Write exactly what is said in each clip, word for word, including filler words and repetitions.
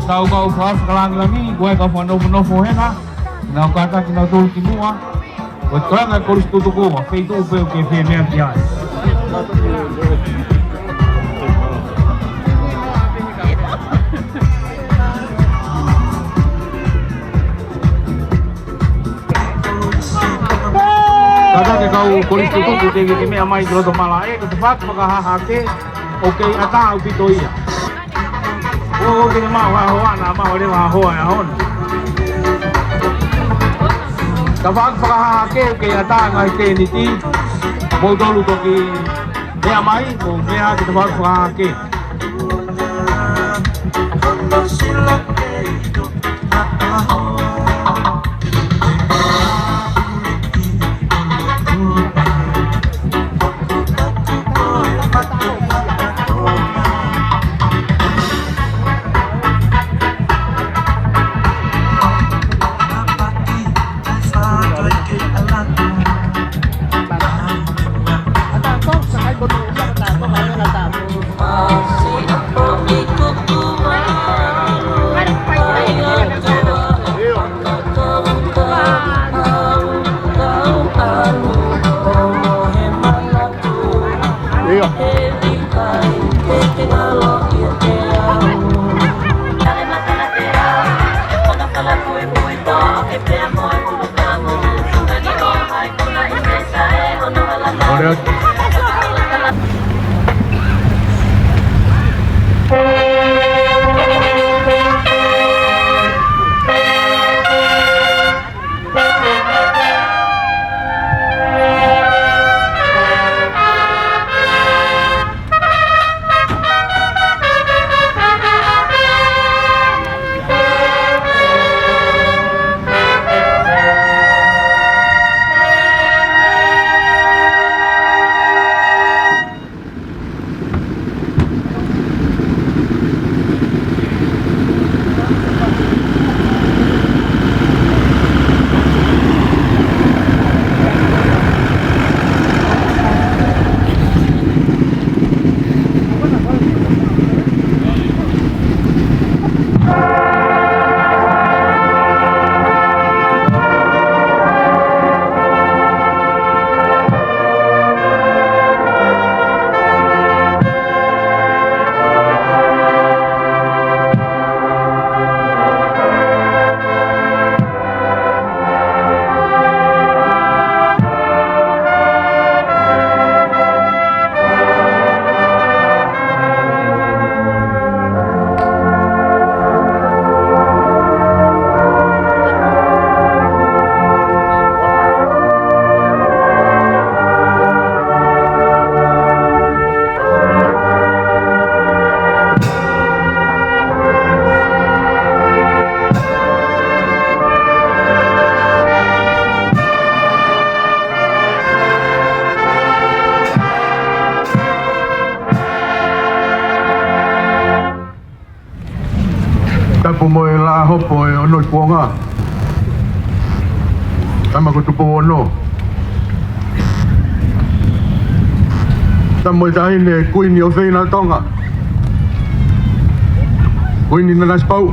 Tau kau fakafakalāngilangi, ko e kau fakanofonofo hena, nau kātaki nau tolu ki muʻa, ko e tolanga e kolisi tutuku, feituʻu pē ʻoku ke fie meʻa ki ai. Kātaki e kau kolisi tutuku, teʻeki ke meʻa mai ki loto malaʻe, ko e tafaʻaki fakahahake, ʻoku kei ʻatā ʻaupito ia. ʻOku ke maʻu ha hoa, naʻa maʻu leva ha hoa ʻi he ʻaho ni. Tafaʻaki fakahahake, ʻoku kei ʻatā e ngaahi tēniti, mou tolu toki meʻa mai, mou meʻa ki he tafaʻaki fakahahake. Tapu mo e laʻā hopo ʻo e ono ʻi Kuonga. Tama ko Tupou Ono. Tapu mo e taʻahine Kuini ʻofeina ʻo Tonga, Kuini Nanasipauʻu.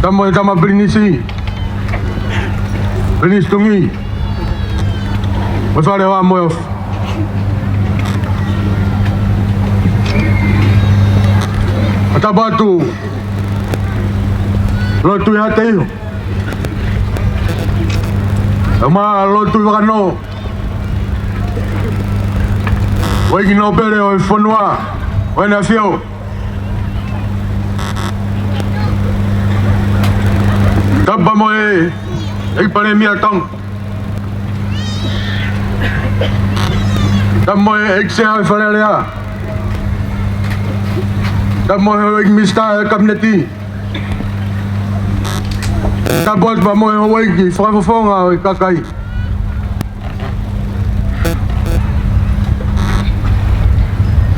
Tapu mo e tama Pilinisi, Pilinisi Tungi, mo e fale ʻo Amoeofi. Tapu atu Lord Tuʻihaʻateiho, ʻumaʻā Lord Tuʻivakanō, ʻEiki Nōpele ʻo e fonua, ʻEne ʻAfio. Tapu mo e ʻEiki Palēmia ʻo Tonga. Tapu mo e ʻEiki Sea ʻo e Fale Alea. Tapu mo e houʻeiki Minisitā ʻo e Kapineti. Tapu atu pea mo e houʻeiki fakafofonga ʻo e kakai.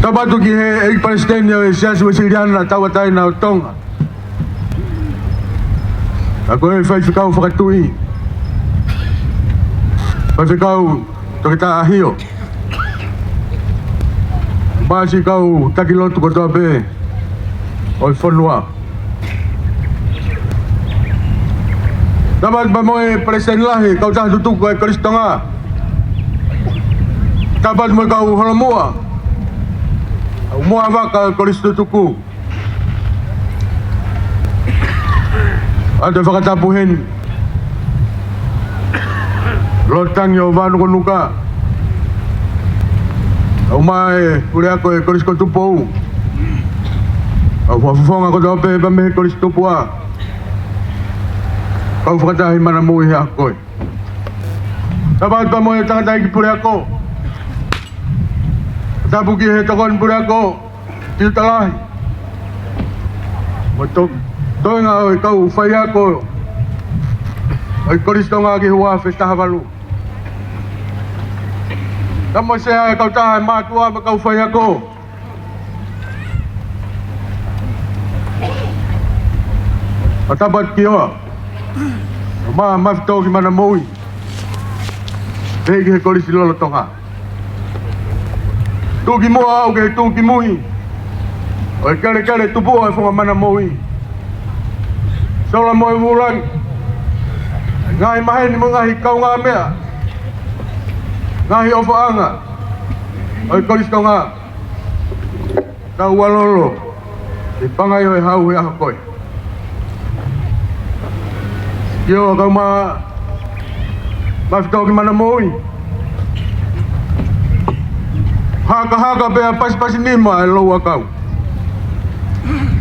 Tapu atu ki he ʻEiki Palesiteni ʻo e Siasi Uēsiliana Tauʻatāina ʻo Tonga, ʻa ia ko e Faifekau Fakatuʻi, Faifekau Toketā ʻAhio. Masi kau taki lotu kotoa pē ʻo e fonua. Tapu atu pea mo e Palesiteni Lahi, kautaha tutuku ʻo e Kolisi Tonga. Tapu atu mo e kau holomuʻa, kau muʻa vaka ʻo e Kolisi Tutuku. ʻOatu e fakatapu heni, Lord Tangi ʻo Vānukonuka, kau mai e puleako ʻo e Kolisi ko Tupou, kau fakafofonga kotoa pē pea mei he Kolisi Tupua, kau fakataha ʻi Manamui he ʻaho ko ē. Tapu atu pea mo e tangataʻeiki puleako. Tapu ki he tokoni puleako, Tiuta Lahi, mo e to-, toenga ʻo e kau faiako ʻo e Kolisi Tonga ki he ua afe taha valu. Tapu mo e sea ʻo e kautaha ʻo e mātuʻa mo e kau faiako. Pea tapu atu ki ʻOa, ʻo Ma-, Mafitō ki Manamui, pehē ki he Kolisi lolotonga. Tuʻukimuʻa ʻo aʻu ki he tuʻukimui ʻo e kelekele tupua ʻo e Funga Manamui, sola mo e vūlangi, ngaahi maheni mo e ngaahi kaungāmeʻa, ngaahi ʻofaʻanga ʻo e Kolisi Tonga. Tau ʻalolo ʻi he pangai ʻo e hau he ʻaho ko ē. ʻIo, kau Ma-, Mafitō ki Manamui, hakahaka pea pasipasi nima e louʻakau.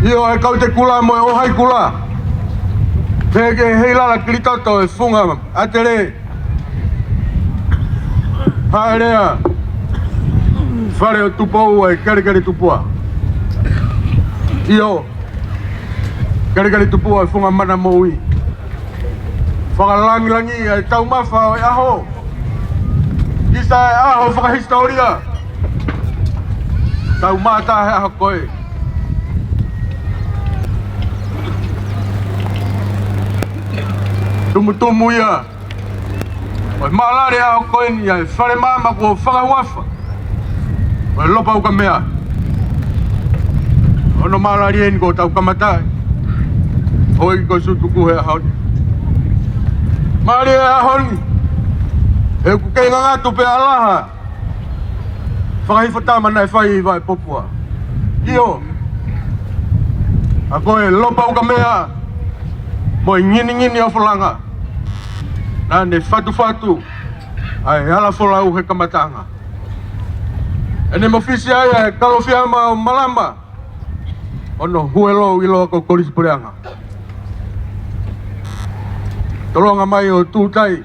ʻIo, ʻa e kau te kula mo e ʻohai kula, pehē ki he heilala kilitoto ʻo e Funga ʻAtele, Haʻelea, Fale ʻo Tupou, ʻa e kelekele tupua. ʻIo, kelekele tupua ʻo e Funga Manamui. Fakalāngilangiʻi ʻa e taumafa ʻo e ʻaho. ʻIsa e ʻaho fakahisitōlia. Tau mātā he ʻaho ko ē. Tumutumu ia ʻo e mālali ʻaho ko eni ʻa e fale maama kuo fakahuafa ʻo e Lopa Ukamea. Hono mālali eni kuo tau kamata ai, ʻo e ko Sutuku he ʻaho ni. Mālie ʻaho ni, he ʻoku kei ngangatu pē ʻa Laha, fakahifo tama naʻe fai ʻi Vaʻepopua. ʻIo, ʻa ko e Lopa Ukamea mo e Nginingini ʻo Folanga, naʻa ne fatufatu ʻa e hala folau he kamataʻanga. ʻEne mafisi ai ʻa e Kalofiama ʻo Malama, hono huelo ʻiloa ko Kolisi Puleʻanga. Tolonga mai ʻo tūtai ʻi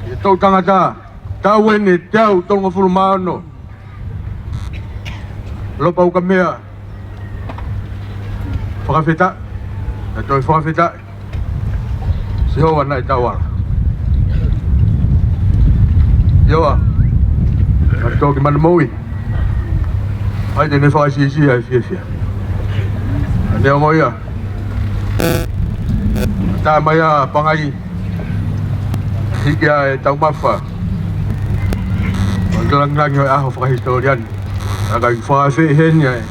he toʻu tangata, taʻu eni ʻe teau tolungofulu mā ono. Lopa Ukamea, fakafetaʻi. Naʻa toe fakafetaʻi. Sihova naʻe tau ala. ʻIo, ʻa e toki Manamui, ʻa ia te ne fakasiʻisiʻi ʻa e fiefia. Naʻa ne ongoʻi ʻa e tā mai ʻa e pangai, hiki ʻa e taumafa ʻo e langilangi ʻo e ʻaho fakahisitōlia ni. ʻA ia ʻoku fakaafeʻi heni ʻa e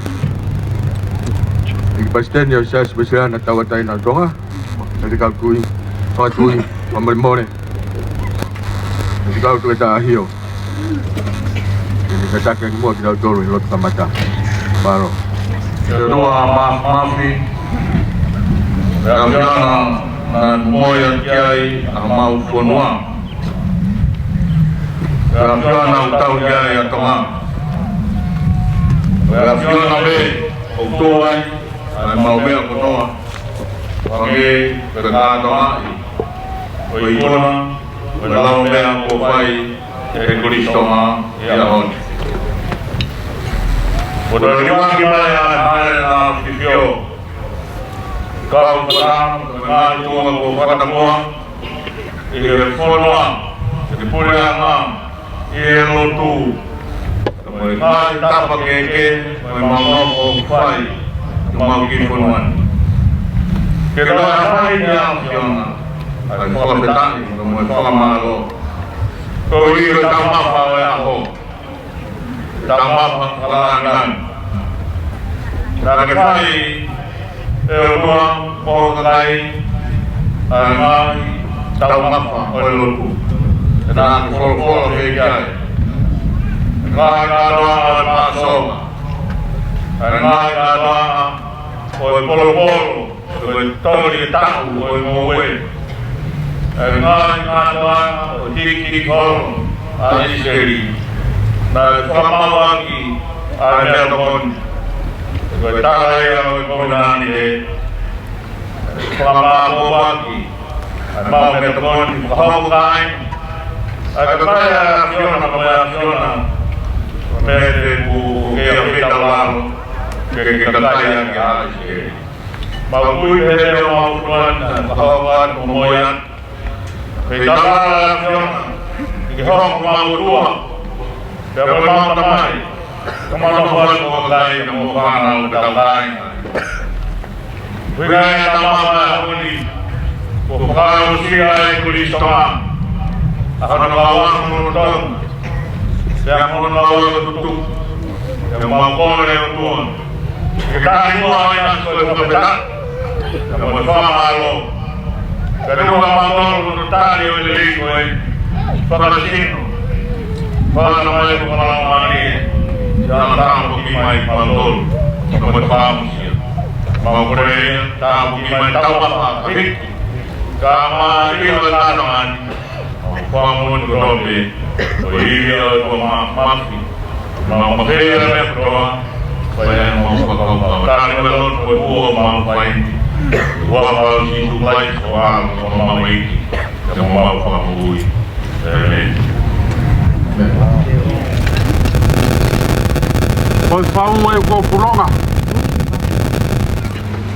ʻEiki Palesiteni ʻo e Siasi Uēsiliana Tauʻatāina ʻo Tonga, Faifekau Tui, Fakatui Fakamolemole, Faifekau Toketā ʻAhio, ke ne tataki ange muʻa kinautolu he lotu kamata. Mālō. Ke ʻOtua Māfimafi, ʻa e ʻAfiona naʻa ne moʻui ʻaki ai ʻa homau fonua, ʻa e ʻAfiona ʻoku tauhi ai ʻa Tonga, ʻa e ʻAfiona pē ʻoku tuʻu ai ʻa e mau meʻa kotoa, ʻo hangē ko e kātoanga ʻo e ikuna ʻo e lau meʻa kuo fai ʻe he Kolisi Tonga ʻi he ʻaho ni. Kuo toe liʻaki mai ʻa e Hale ʻa e ʻAfio, kau fakataha mo e ngaahi tuʻunga kuo fakatamua ʻi he fonua, ʻi he puleʻanga, ʻi he lotu, mo e ngaahi tapa kehekehe mo e mau nofo ʻoku fai ʻi homau kiʻi fonua ni. Ke toe ʻafio ʻa e ʻAfiona, ʻa e fakafetaʻi mo e fakamālō. Koeʻuhi ko e taumafa ʻo e ʻaho, Taumafa fakalāngilangi. Naʻa ke fai ʻe ʻOtua mo ho kakai ʻa e ngaahi taumafa ʻo e lotu. Pea naʻa ke folofola ki ai ʻa e ngaahi kātoanga ʻo e Pāsova, ʻa e ngaahi kātoanga ʻo e polopolo, ko e toli e taʻu ʻo e ngoue, ʻa e ngaahi kātoanga ʻo e hikiholo ʻa ʻIsileli. Naʻa ke fakamāʻopoʻopo ʻaki ʻa e meʻatokoni, ko e tala ia ʻo e kovinānite. Fakamāʻopoʻopo ʻaki ʻa e maʻu meʻatokoni, fakahoko kāinga, ʻa e kakai ʻa e ʻAfiona, kakai ʻa e ʻAfiona, mei he feituʻu ʻoku ke ʻafeitaulalo, ke ke kakai ʻaki ʻa ʻIsileli. Mau tui pē ʻe homau ʻOtua, naʻa ke hoko atu mo moʻui atu. Pea tala ʻa e ʻAfiona, ke ke hoko ko homau ʻOtua, pea ko homau Tamai, ke mau nofo atu mo ho kakai, mo ho fānau, mo hotau kāinga. Pea ʻi he taumafa ʻo e ʻaho ni, kuo fakaʻosi ʻa e Kolisi Tonga, ʻa hono kau ako lolotonga, pea mo hono kau ako tutuku, pea mau kole ʻOtua ke ke taʻimuʻa ʻa e ʻaho ko e fakafetaʻi, pea mo e fakamālō. Pea tuku kimautolu hono tali ʻo e lelei ko e fakasino, fakatamai, fakalaumālie, pea tāpuakiʻi mai kimautolu, pea mo e fakaʻosi. Mau kole ia, tāpuakiʻi mai e taumafa, hiki, kae ʻumaʻā ʻa e kātoanga ni. Mau fakamoʻoni kotoa pē, ko e ivi ʻa e ʻOtua Māfimafi, mau mafeia e meʻa kotoa, pea ʻi ai homau fakakaukau. Tali mo e lotu ko e ʻuhinga ʻo ʻemau fai ni, ʻi he huafa ʻo Sīsū Kalaisi ko homau ʻEiki, pea mo homau Fakamoʻui. ʻĒmeni. Ko e fau e ko Pulonga.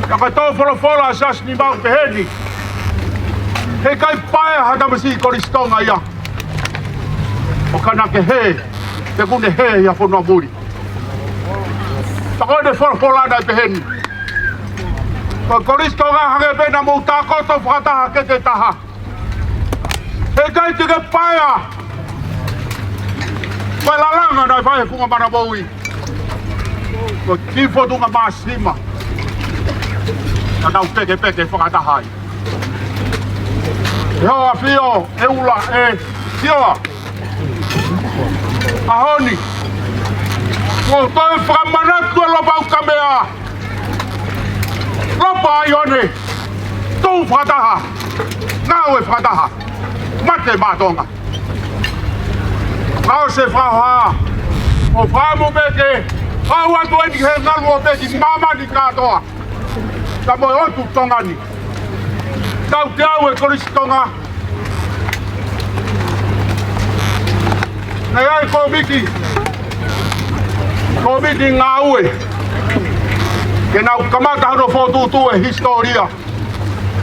Ka ko e tō folofola ʻa Siaosi Nima ʻoku pehē ni: Heʻikai paea ha tamasiʻi Kolisi Tonga ia ʻo ka naʻa ke hē, he ʻoku ne hē ʻi ha fonua muli. Ka ko ʻene folofola naʻe pehē ni: Ko e Kolisi Tonga, hangē pē naʻa mou tākoto fakataha kete taha, heʻikai te ke paea. Ko e lalanga naʻe fai he funga mana moʻui, ko e kiʻi fōtunga māsima naʻa nau pekepeke fakataha ai. ʻE ʻAfio, ʻe ʻUla, ʻe Sioa, ʻaho ni, ʻoku ou toe fakamanatu ʻa Lopaukamea, Lopa ʻa ʻIone, tuʻu fakataha, ngāue fakataha, mate maʻa Tonga. Ngāue se fakahoha, ʻo fakaʻamu pē ke ʻalu atu eni he ngaluope ki māmani kātoa, ka mo e ʻOtu Tonga ni. Tauteau e Kolisi Tonga. Naʻe ʻi ai e kōmiti, kōmiti ngāue, ke nau kamata hono fokotuʻutuʻu e hisitōlia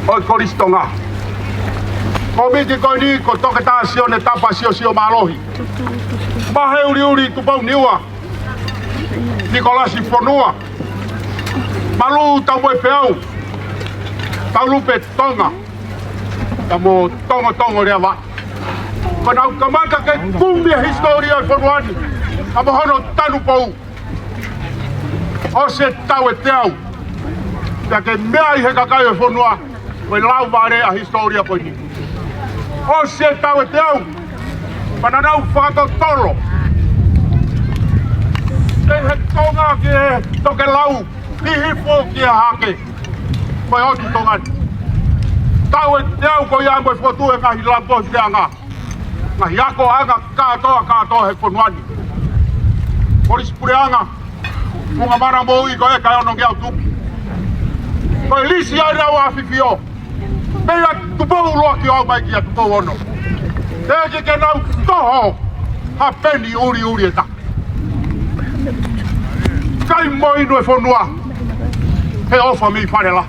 ʻo e Kolisi Tonga. Kōmiti ko eni ko Toketā Sione Tapa Siosio Mālohi, Maheʻuliʻuli Tupou Niua, Nikolasi Fonua, Malu Taumoepeau, Taulupe Tonga, pea mo Tongotongo Leava. Ko ʻenau kamata ke kumi e hisitōlia ʻo e fonua ni, pea mo hono tanupou. ʻOsi e tau ʻe teau pea ke meaʻi he kakai ʻo e fonua ko e laumālie ʻa e hisitōlia ko eni. ʻOsi e tau ʻe teau pea naʻa nau fakatotolo, mei he Tonga ki he tokelau, Hihifo ki he hahake, ko e ʻOtu Tonga ni. Tau ʻe teau ko ia mo e fokotuʻu e ngaahi laposi leanga, ngaahi akoʻanga kātoa kātoa he fonua ni. Kolisi Puleʻanga, Funga Mana Moʻui ko e ʻEka ʻe Ono Ngeʻau Tupu. Ko e lisi ʻa ʻenau ʻAfifio, mei ʻa Tupou ʻUluaki ʻo aʻu mai kia Tupou Ono. Teʻeki ke nau toho ha peni ʻuliʻuli ʻe taha. Kai mo inu e fonua he ʻofa mei Fale Lahi.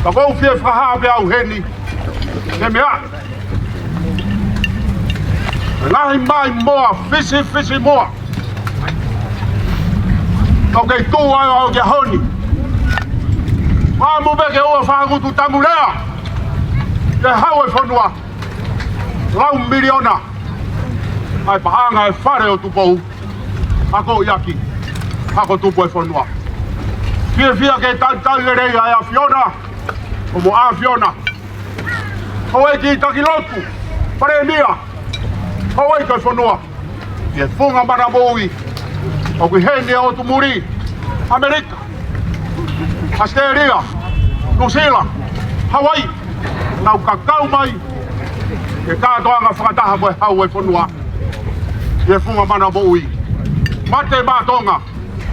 Ka ʻoku ou fie fakahā pē au heni, he meʻa, ngaahi maimoa, fisifisimoa ʻoku kei tuʻu ai ʻo aʻu ki he ʻaho ni. Fakaʻamu pē ke ʻoua fakangutu tamu lea, ke hau e fonua. Lau miliona ʻa e paʻanga e Fale ʻo Tupou. akoʻi ʻaki hako tupu e fonua. Fiefia ke talitali lelei ʻa e ʻAfiona, ʻo mo ʻAfiona, ʻo e kī taki lotu, Palēmia, ʻo e kī fonua, ʻi he funga mana moʻui ʻoku ʻi heni ʻa e ʻotu muli, ʻAmelika, ʻAositelēlia, Nuʻusila, Hauaiʻi, nau kakau mai ke kātoanga fakataha mo e hau e fonua ʻi he funga mana moʻui. Mate maʻa Tonga,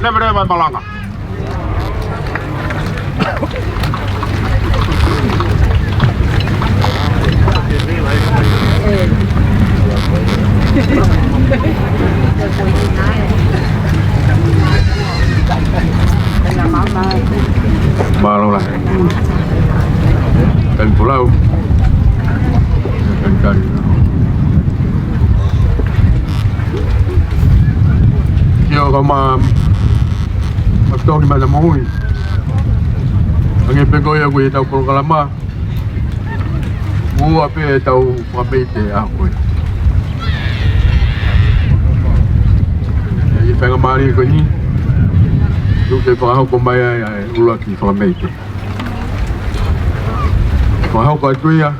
leveleva e malanga. Mālō lahi. Talitali pulau. Talitali. Kiʻi ʻoka ma, ma toki mana moʻui. Hangē pē ko ia ko ʻetau polokalama. Ua pē ʻetau fakameite ʻaho ko ē. ʻI he faingamālie ko eni, tuku ke fakahoko mai ai ʻa e ʻuluaki fakameite. Fakahoko atu ia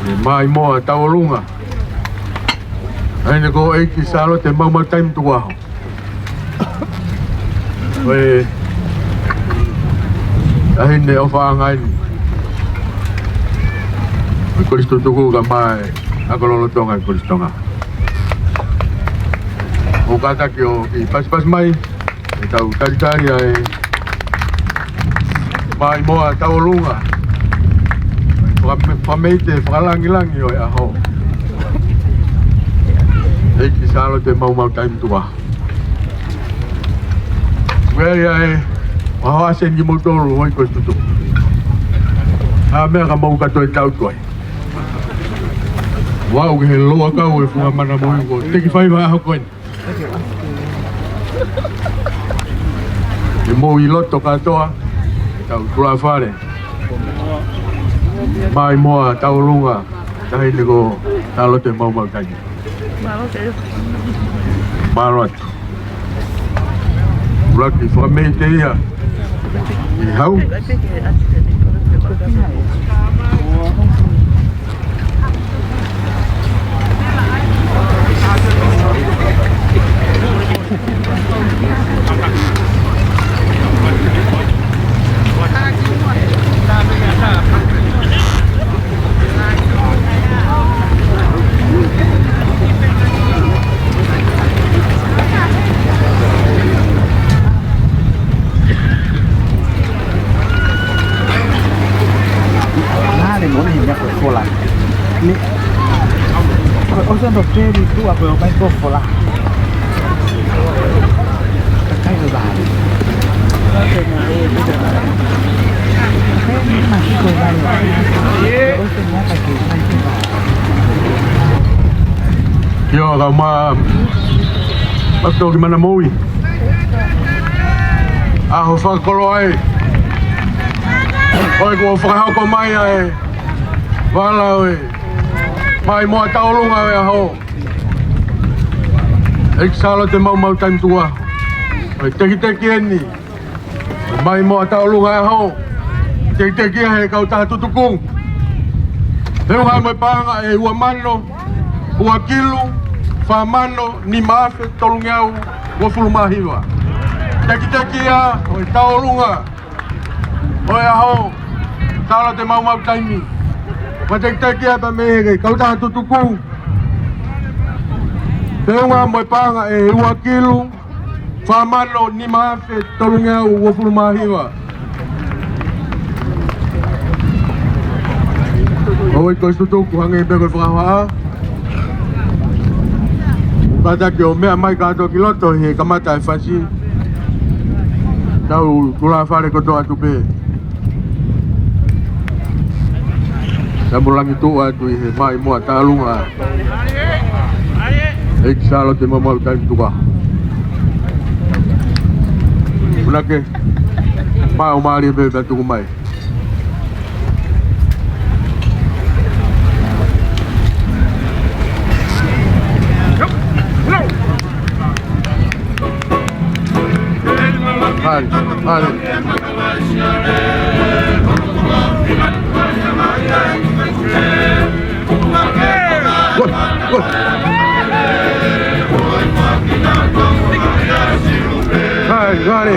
ʻe Maimoa Tauʻolunga, taʻahine ko ʻEiki Sālote Maumau Taimi Tukuʻaho. Ko e taʻahine ʻofaʻanga eni ʻo e Kolisi Tutuku kae ʻumaʻā e Ako Lolotonga ʻo e Kolisi Tonga. ʻOku kātaki ʻo kiʻi pasipasi mai ke tau talitali ʻa e Maimoa Tauʻolunga, faka-, fakameite fakalāngilangi ʻo e ʻaho, ʻEiki Sālote Maumau Taimi Tukuʻaho. Ua ia e, ʻa hoʻo ʻasi eni kimoutolu ʻo e Kolisi Tutuku. ʻA e meʻa ka mou ka toe tau toe. Ua ʻoku he loa kau e funga mana moʻui ko e teki faiva ʻaho ko eni. Ke mou ʻi loto kātoa, ke tau tulafale Maimoa Tauʻolunga, taʻahine ko Sālote Maumau Taimi. Mālō atu. ʻUluaki fakameite ia ʻi hau. Nale mo ni ya ko fola. Ni. Ko oso no peri tu a ko mai ko fola. Kakai o vale. Kakai o vale. Oso ni a kakai o vale. Kiʻi ʻoka ma, ma toki mana moʻui. ʻAho fakakoloa ē. ʻOi kuo fakahoko mai ʻa e vala ʻo e Maimoa Tauʻolunga ʻo e ʻaho, ʻEiki Sālote Maumau Taimi Tukuʻaho. ʻOi tekiteki eni. Maimoa Tauʻolunga ʻo e ʻaho. Tekiteki ia he kautaha tutuku. Feʻunga mo e paʻanga ʻe ua mano, ua kilu, fā mano, nima afe, tolungeau, uofulu mā hiva. Tekiteki ia ʻo e Tauʻolunga ʻo e ʻaho, Sālote Maumau Taimi. Mo e tekiteki ia pea mei he kautaha tutuku. Feʻunga mo e paʻanga ʻe ua kilu, fā mano, nima afe, tolungeau, uofulu mā hiva. ʻOi Kolisi Tutuku, hangē pē ko e fakahohaʻa. Kātaki ʻo meʻa mai kātoa ki loto he kamata e fasi. Tau tulafale kotoa atu pē. Tau mulangi tuʻu atu ʻi he Maimoa Tauʻolunga, ʻEiki Sālote Maumau Taimi Tukuʻaho. Punake, mau mālie pē pea tuku mai. Hali, hali. Good, good. Hali, hali.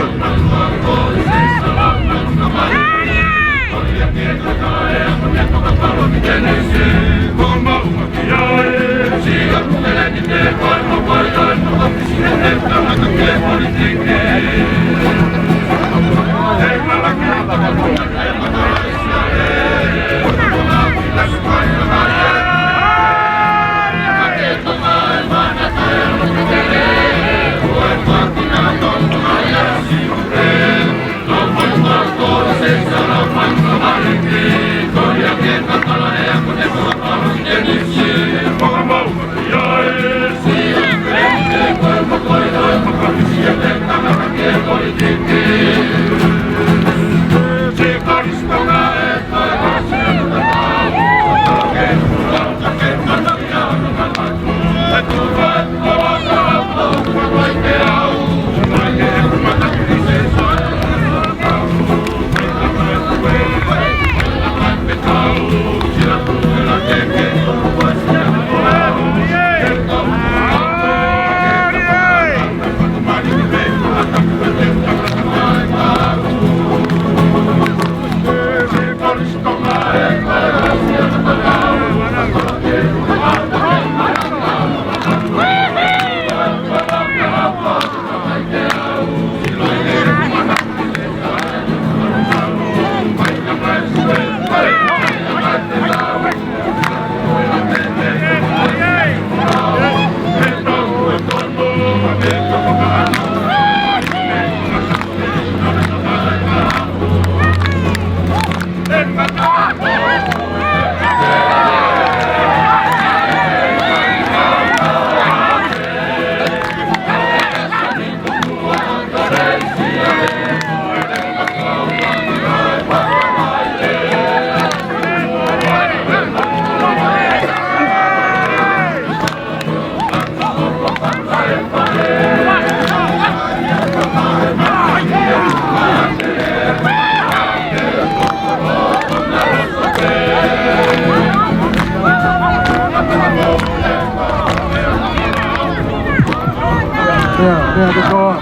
Yeah, yeah, the door.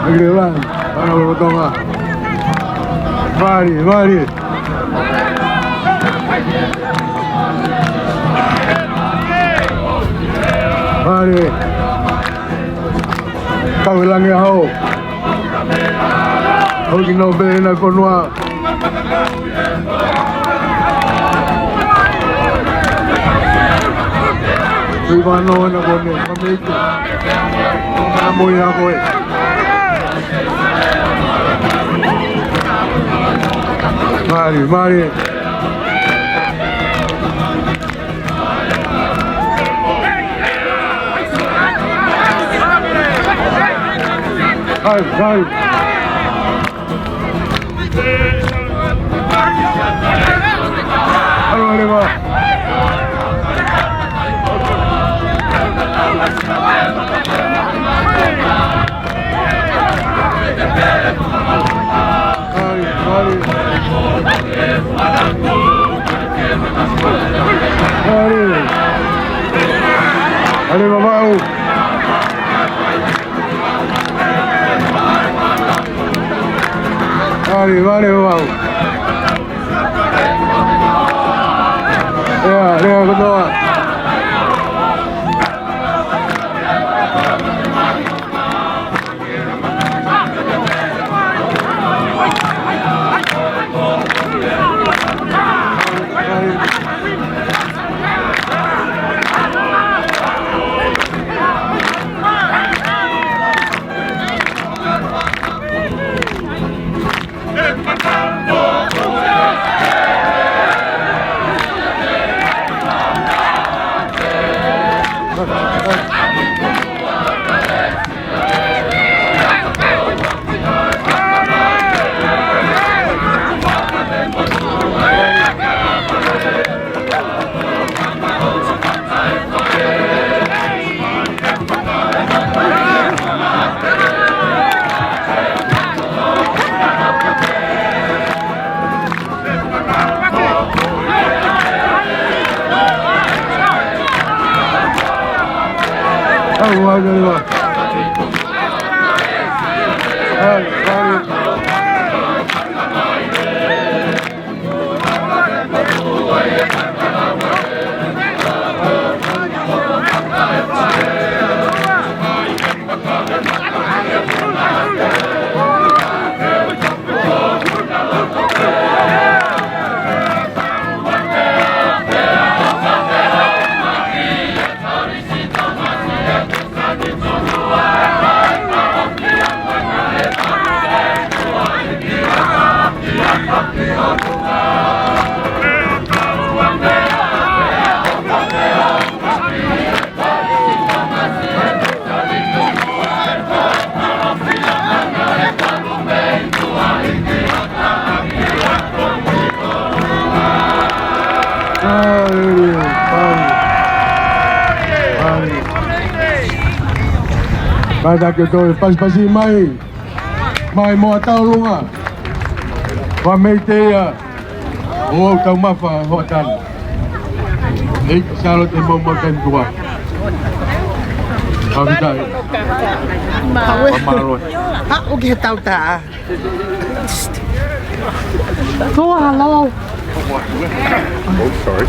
Look at it run. Run over the door. Vale, vale. Vale. Kau ʻi langi ʻa hau. Hau ki nau pē na konua. Sui vano na kone, kone ike. Ka mo ia koe. Mali, mali. Hai, hai. Alo, alo, va. Hai, hai. Hale. Hale, Vavaʻu. Hale, hale, Vavaʻu. ʻEa, ʻea kotoa. Haleluia, haleluia, haleluia. Kātaki ʻo toe pasipasi mai, mai mo ʻa Taulunga. Fakameiteʻi ia ʻo ʻoku taumafa hoʻatā ni. ʻEiki Sālote Maumau Taimi Tuʻa. Fakafetaʻi. Fakamālō. Haʻu ki he tauta. Tuʻa, hello. Oh, sorry.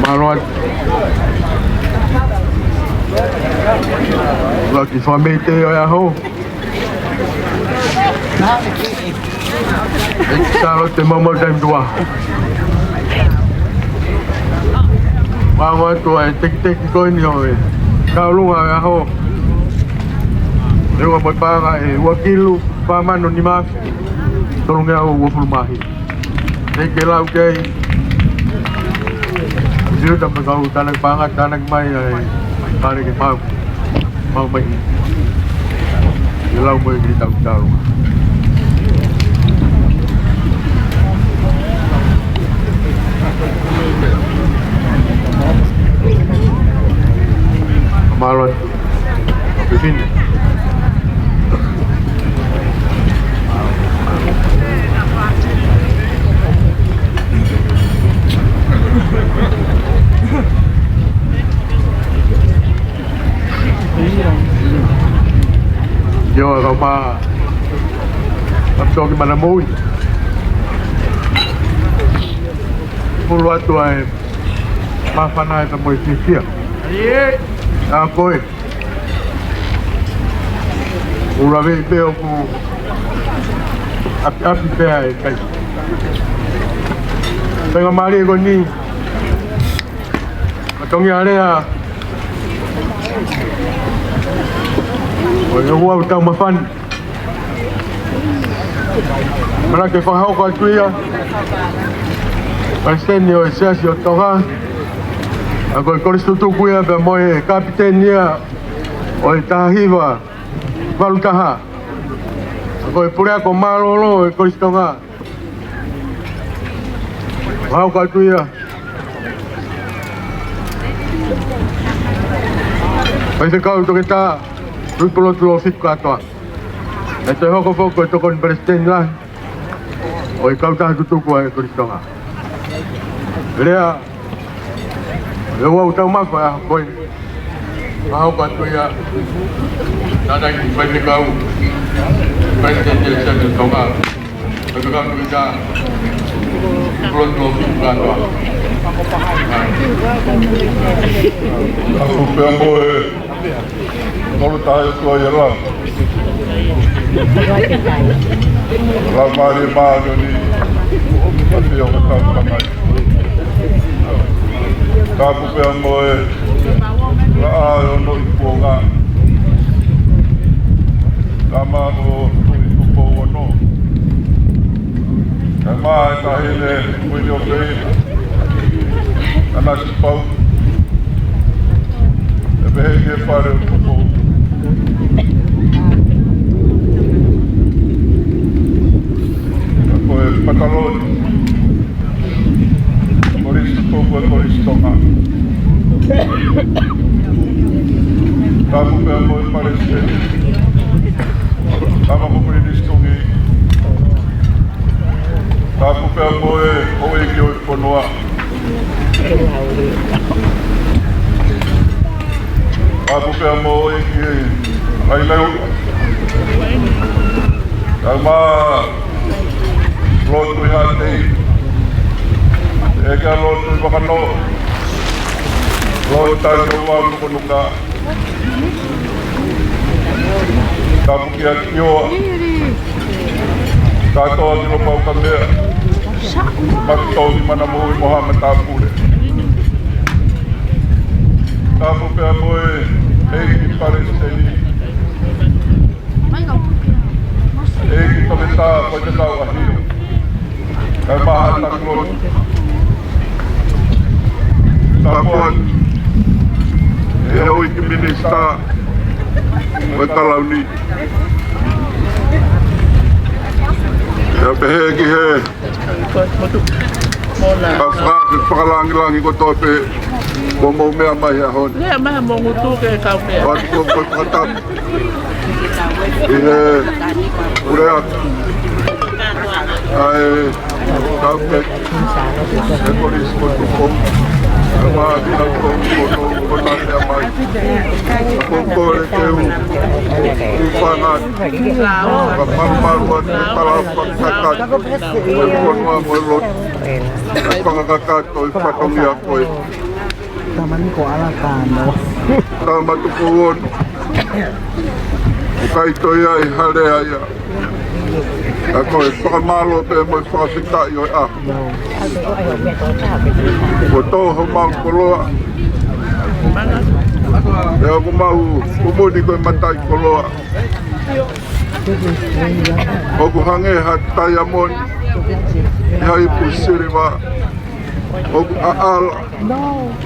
Mālō atu. Laki Fakameiteʻi ʻo e ʻaho. ʻEiki Sālote Maumau Taimi Tuʻa. Ua atu ʻa e tekiteki ko eni ʻo e Taulunga ʻo e ʻaho. ʻE ua mo e paʻanga ʻe ua kilu, fā mano nima afe, tolungeau uofulu mā hiva. ʻEiki, lau ki ai. Siu tama kau tānaki paʻanga, tānaki mai ai. Pale ke mau. Mau mai. ʻE lau mai ki he tau tau. Mālō atu. Fifine. ʻIo, ʻa e kau mā, ʻa e toki mana moʻui. Mulu atu ai, māfana e ta moʻui fiefia. ʻA koe. ʻUluaki pē ʻoku ʻapiʻapi pē ai kai. Faingamālie ko eni. Matongi alea. ʻO e ua ʻoku taumafa ni. Mana ke fakahoko atu ia. Palesiteni ʻo e Siasi ʻo Tonga. ʻA ko e kolisi tutuku ia pea mo e kapiteni ia ʻo e taha hiva valu taha. ʻA ko e puleako mālōlō ʻo e Kolisi Tonga. Fakahoko atu ia. Faifekau Toketā Tuʻipulotu Lōfitu Kātoa. ʻE toe hoko foki ko e tokoni palesiteni lahi ʻo e kautaha tutuku ʻa e Kolisi Tonga. Lea, ʻe ua ʻoku taumafa ʻa e ʻaho ko eni. Fakahoko atu ia. Tānaki faifekau, Palesiteni ʻo e Siasi ʻo Tonga. Faifekau Toketā Tuʻipulotu Lōfitu Kātoa. Afu pea mo e Kolo taha ʻOtua ia la. Laumālie Māʻoniʻoni, ʻa e ʻafio ʻo e kau kamai. Tapu pea mo e laʻā ʻo e ono ʻi Kuonga. Tama ʻo Tuʻi Tupou Ono. Kae ʻumaʻā e Taʻahine Kuini ʻo Peina, ʻAnasipau. ʻE pehē ki he fale ʻo Tupou. Ko e pataloni. Kolisi Tupou, Kolisi Tonga. Tapu pea mo e Palesiteni. Tama mo Pilinisi Tuʻi. Tapu Pea mo e ki ai leu. Ka ma lotu i hati. E ka lotu i vakano. Lotu tai o wa nuka nuka. Tapu kia kioa. Katoa ki lo pau ka mea. Maki tau ki mana mo i moha ma tapule. Tapu pea mo e ʻEiki Palesiteni. ʻEiki Toketā Faifekau ʻAhio. Kae maha taku lotu. Tapu atu. ʻE ʻEiki Minisitā. Mo e kalauni. ʻIo pehē ki he. Ka faka-, fakalangilangi kotoa pē, ko mou meʻa mai he ʻaho ni. Lea mai mo ngutu ke kau meʻa. Atu ko, ko, ko tapu. ʻI he, ʻulea. ʻAi, kau ke. E kolisi ko tuko. E mā kina ko, ko, ko, ko na meʻa mai. Ko kole ke u. U fanga. Ka malumalu atu e tala fakakakato. Ko e fonua mo e lotu. Fakakakato e fatongia ko e. Tamani ko ala tano. Tama tuku ono. ʻIkai toe ʻi ai ha lea ia. Ka ko e fakamālō pē mo e fakafetaʻi ʻo e ʻaho. Ko toho mau koloa. ʻE ʻoku mau kumuni ko e mataʻikoloa. ʻOku hangē ha taiamoni, ʻi ha ipu siliva, ʻoku ʻaʻala,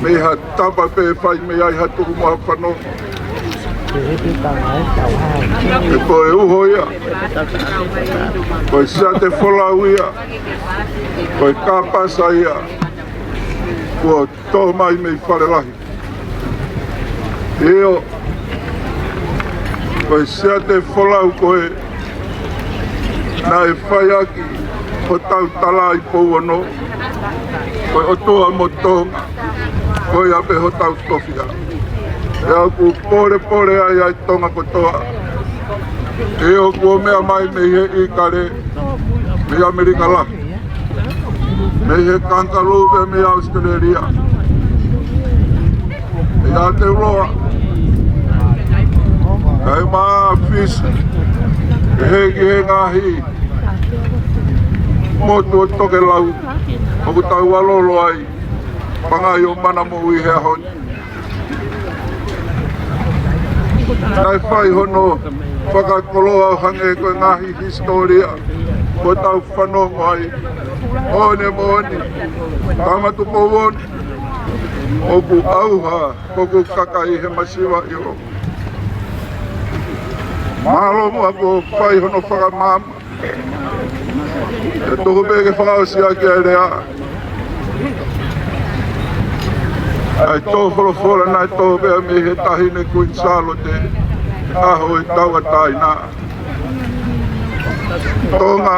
mei ha tapa pē fai mei ai ha tuku mo ha fanongo. He ko e uho ia, ko e siate folau ia, ko e kāpasa ia, kuo tō mai mei Falelahi. ʻIo, ko e siate folau ko ē naʻe fai ʻaki hotau tala ʻi Pouono, ko e ʻOtua mo Tonga, ko ia pē hotau tofiʻa. ʻE ʻoku polepole ai ʻa e Tonga kotoa. ʻIo, kuo meʻa mai mei he ʻīkale, mei ʻAmelika lahi. Mei he kangalū pē mei ʻAositelēlia. ʻI ʻAotearoa. Kae ʻumaʻā Fisi. Pehē ki he ngaahi motu ʻo tokelau. ʻOku tau ʻalolo ai. Pangai ʻo mana moʻui he ʻaho ni. Naʻe fai hono fakakoloa ʻo hangē ko e ngaahi hisitōlia kuo tau fanongo ai. Moʻoni, moʻoni. Tama Tupou Ono. ʻOku ʻauha, ʻoku kakai he masiva ʻilo. Mālō muʻa kuo fai hono fakamaama. ʻE tuku pē ke fakaʻosi ʻaki ʻa e lea. ʻA e tō folofola naʻe tō pē mei he Taʻahine Kuini Sālote, ʻaho e tauʻatāina. Tonga,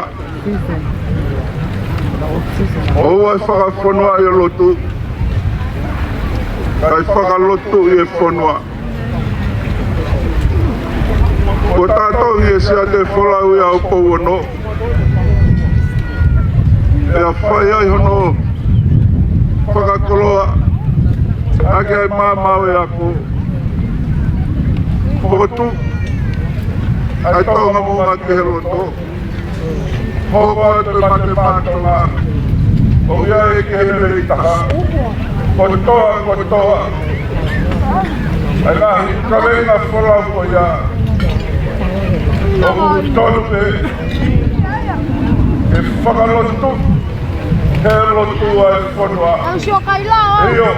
ʻoua ʻe fakafonua ʻi he lotu, kae fakalotu ʻi he fonua. Kuo tatongi e siate folau ia ʻo Pouono. Pea fai ai hono fakakoloa ʻaki ʻa e maama ʻo e ako. Fokotuʻu ʻa e Tonga Moʻunga ki he loto. Hoko atu e mate mātoa. ʻOku ʻi ai e kehe lelei taha. Kotoa, kotoa. ʻA e ngaahi kavenga folau ko ia. ʻOku tonu pē ke fakalotu. He lotu ʻa e fonua. ʻIo,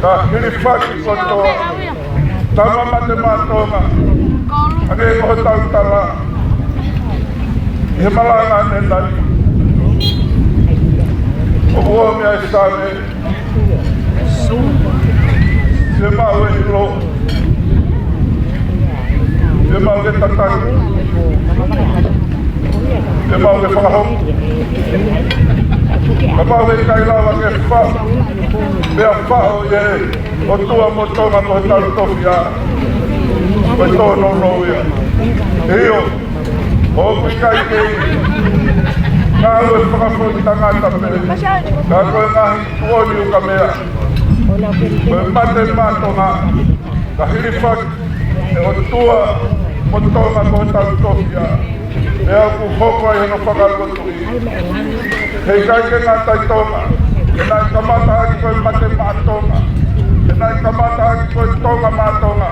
ka hilifaki kotoa. Tama mate mātoa. Hangē ko hotau tala. ʻI he malanga ʻanenai. ʻOku ʻomi ʻa e Same. Fiemaʻu e ʻilo. Fiemaʻu ke tataki. Fiemaʻu ke fakahoko. Kapau ʻe ʻikai lava ke faʻo. Pea faʻo ʻe he ʻOtua mo Tonga mo hotau tofiʻa. Ko e tōnounou ia. ʻIo, ʻoku ʻikai ke ngāue fakafoʻituitangata pē, ka ko e ngaahi tuʻoni ukamea. Ko e mate maʻa Tonga, ka hilifaki ʻe he ʻOtua mo Tonga ko hotau tofiʻa, pea ʻoku hoko ai hono fakaʻotuʻi. He ʻikai ke ngata ʻi Tonga, he naʻe kamata ʻaki ko e mate maʻa Tonga, he naʻe kamata ʻaki ko e Tonga maʻa Tonga.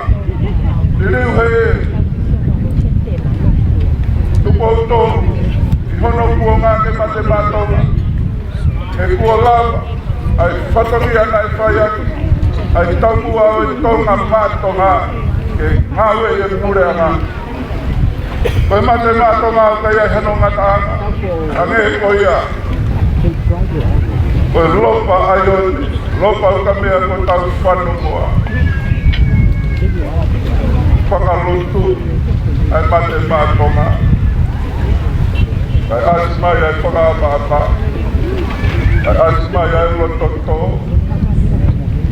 Liliu he Tupou Tolu ʻi hono kuonga ke mate maʻa Tonga. He kuo lava ʻa e fatongia naʻe fai ʻaki ʻa e taumuʻa ʻo e Tonga maʻa Tonga ke ngāue ʻi he puleʻanga. Ko e mate maʻa Tonga ʻoku ʻikai ai hano ngataʻanga, hangē ko ia ko e lopa ʻaione, lopa ukamea ko hotau fanongoa. Fakalotu ʻa e mate maʻa Tonga. Kae ʻasi mai ʻa e fakaʻapaʻapa, kae ʻasi mai ʻa e loto tō,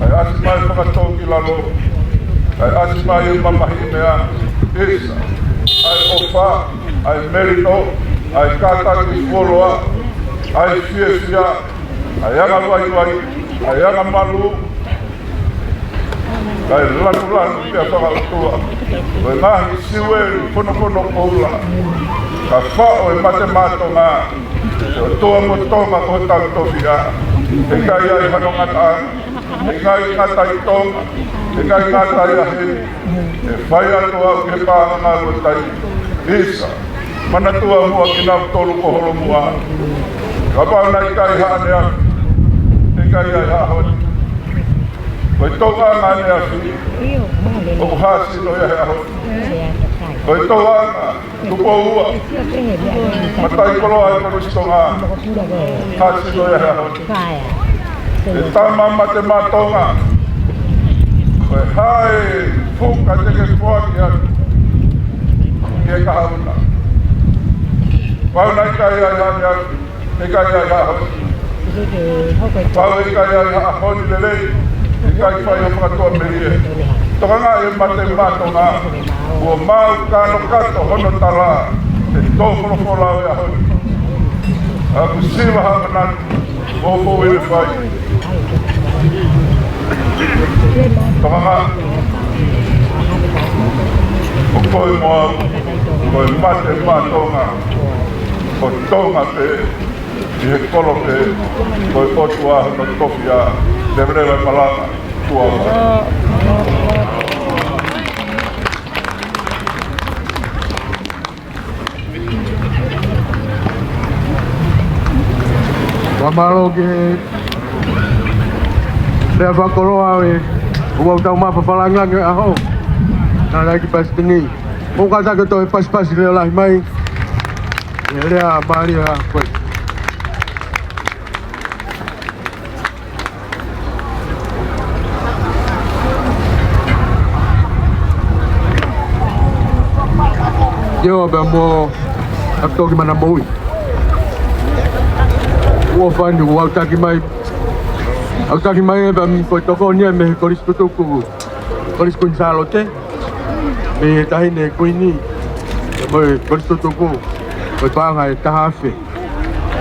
kae ʻasi mai fakatōkilalo, kae ʻasi mai ʻa e mamahiʻi meʻa, ʻisa, ʻa e ʻofa, ʻa e melino, ʻa e kātaki fuoloa, ʻa e fiefia, ʻa e anga vaivai, ʻa e anga malu, kae lalulanu pea fakaʻotua ko e ngaahi siueli fonofono koula. Ka faʻo e mate maʻa Tonga, ʻe ʻOtua mo Tonga ko hotau tofiʻa. He ʻikai ai hano ngataʻanga, he ʻikai ngata ʻi Tonga, he ʻikai ngata ʻi ʻaho ni. ʻE fai atu au ki he paʻanga ngāue taimi. ʻIsa, manatua muʻa kinautolu kuo holo muʻa. Kapau naʻe ʻikai haʻaneafi, ʻe ʻikai ai haʻahoni. Ko e tokanga ʻaneafi, ʻoku hāsino ia he ʻaho ni. Ko e tokanga Tupou Ua, Mataʻikoloa ʻi Kolisi Tonga, hāsino ia he ʻaho ni. ʻE tama mate maʻa Tonga, ko e hā e fuka te ke foaki atu ki he kahaʻu na? Pau naʻe ʻikai ai haʻaneafi, ʻikai ai haʻahoni. Pau ʻikai ai haʻahoni lelei, ʻikai fai ha fakatuʻamelie. Tokangaʻi e mate maʻa Tonga, kuo mau kanokato hono tala he tō folofola ʻo e ʻaho ni. ʻOku siva haʻamanatu, ʻoku ou ʻilo fai. Tonga, ʻoku ou moʻui, ko e mate maʻa Tonga, ko Tonga pē, ʻi he kolope, ko e ʻOtua hono tofiʻa, leveleva e malanga, tuʻa. Fakamālō ki he lea fakakoloa ʻo e ʻOtua, tau maʻu fakalāngilangi ʻo e ʻaho. Naʻe ʻai ki he palesiteni. Mou kātaki ʻo toe pasipasi leʻo lahi mai. ʻE lea mālie ʻa e palesiteni. ʻIo, pea mo ʻApitoki Manamoui. ʻOfa ni, ʻoku ou taki mai. ʻOku taki mai ē, pea mo e tokoni ia mei he Kolisi Tutuku, Kolisi Kuini Sālote. Mei he Taʻahine Kuini, mo e Kolisi Tutuku, mo e paʻanga ʻe taha afe.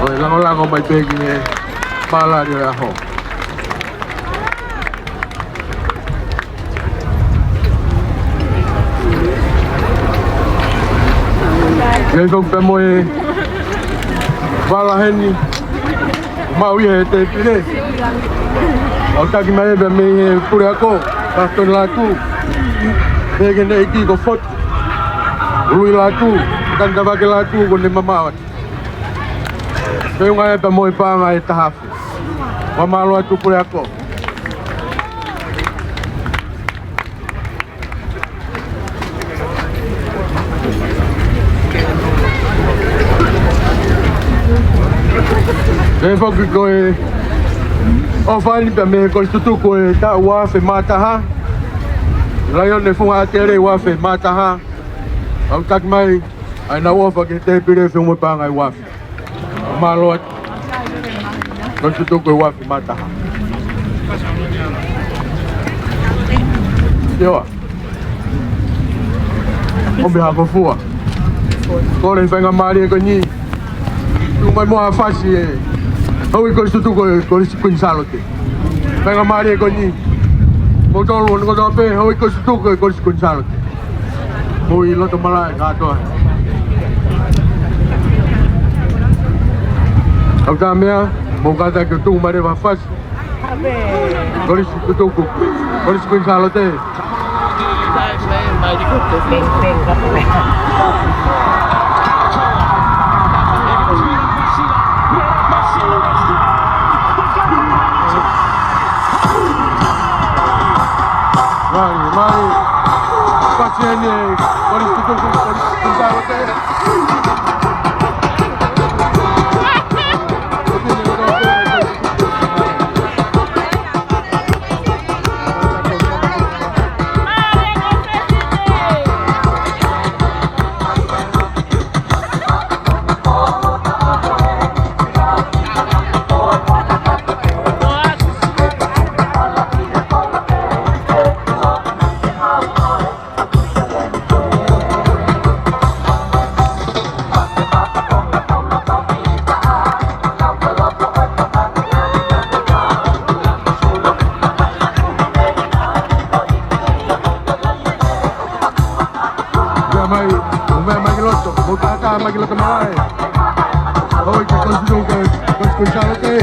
ʻO e langolango mai pē ki he mālali ʻo e ʻaho. Ke ʻi ai foki pē mo e vala heni, maʻu ia he tēpile. ʻOku taki mai pē mei he puleako, Pasitoni Lātū. Pea ki heʻene ʻeiki ko Foti Ului Lātū, Tani Tavake Lātū, kuo ne mamaʻo atu. Feʻunga ia pea mo e paʻanga ʻe taha afe. Fakamālō atu puleako. Pea foki ko e ʻofa ni pea mei he Kolisi Tutuku ʻo e taʻu ua afe mā taha. Laione Funga ʻAtele ua afe mā taha. ʻOku taki mai ʻa ʻenau ʻofa ki he tēpile, feʻunga mo e paʻanga ʻe ua afe. Mālō atu. Kolisi Tutuku ʻe ua afe mā taha. ʻIo. ʻOmi ha kōfua. Kole faingamālie ko eni. Tuku mai muʻa ha fasi ʻe he houʻeiki kolisi tutuku ʻo e Kolisi Kuini Sālote. Faingamālie ko eni. Mou tolu ʻo kotoa pē, houʻeiki kolisi tutuku ʻo e Kolisi Kuini Sālote. Mou ʻi loto malaʻe kātoa. ʻOku ʻi ai ha meʻa, mou kātaki ʻo tuku mai leva ha fasi. Kolisi tutuku. Kolisi Kuini Sālote. Mai, mai. Fasi eni, Kolisi tutuku, Kolisi Kuini Sālote. Ia mai, ʻo mai, mai ki loto, mou kātaki mai ki loto malaʻe. Houʻeiki kolisi tutuku, Kolisi Kuini Sālote.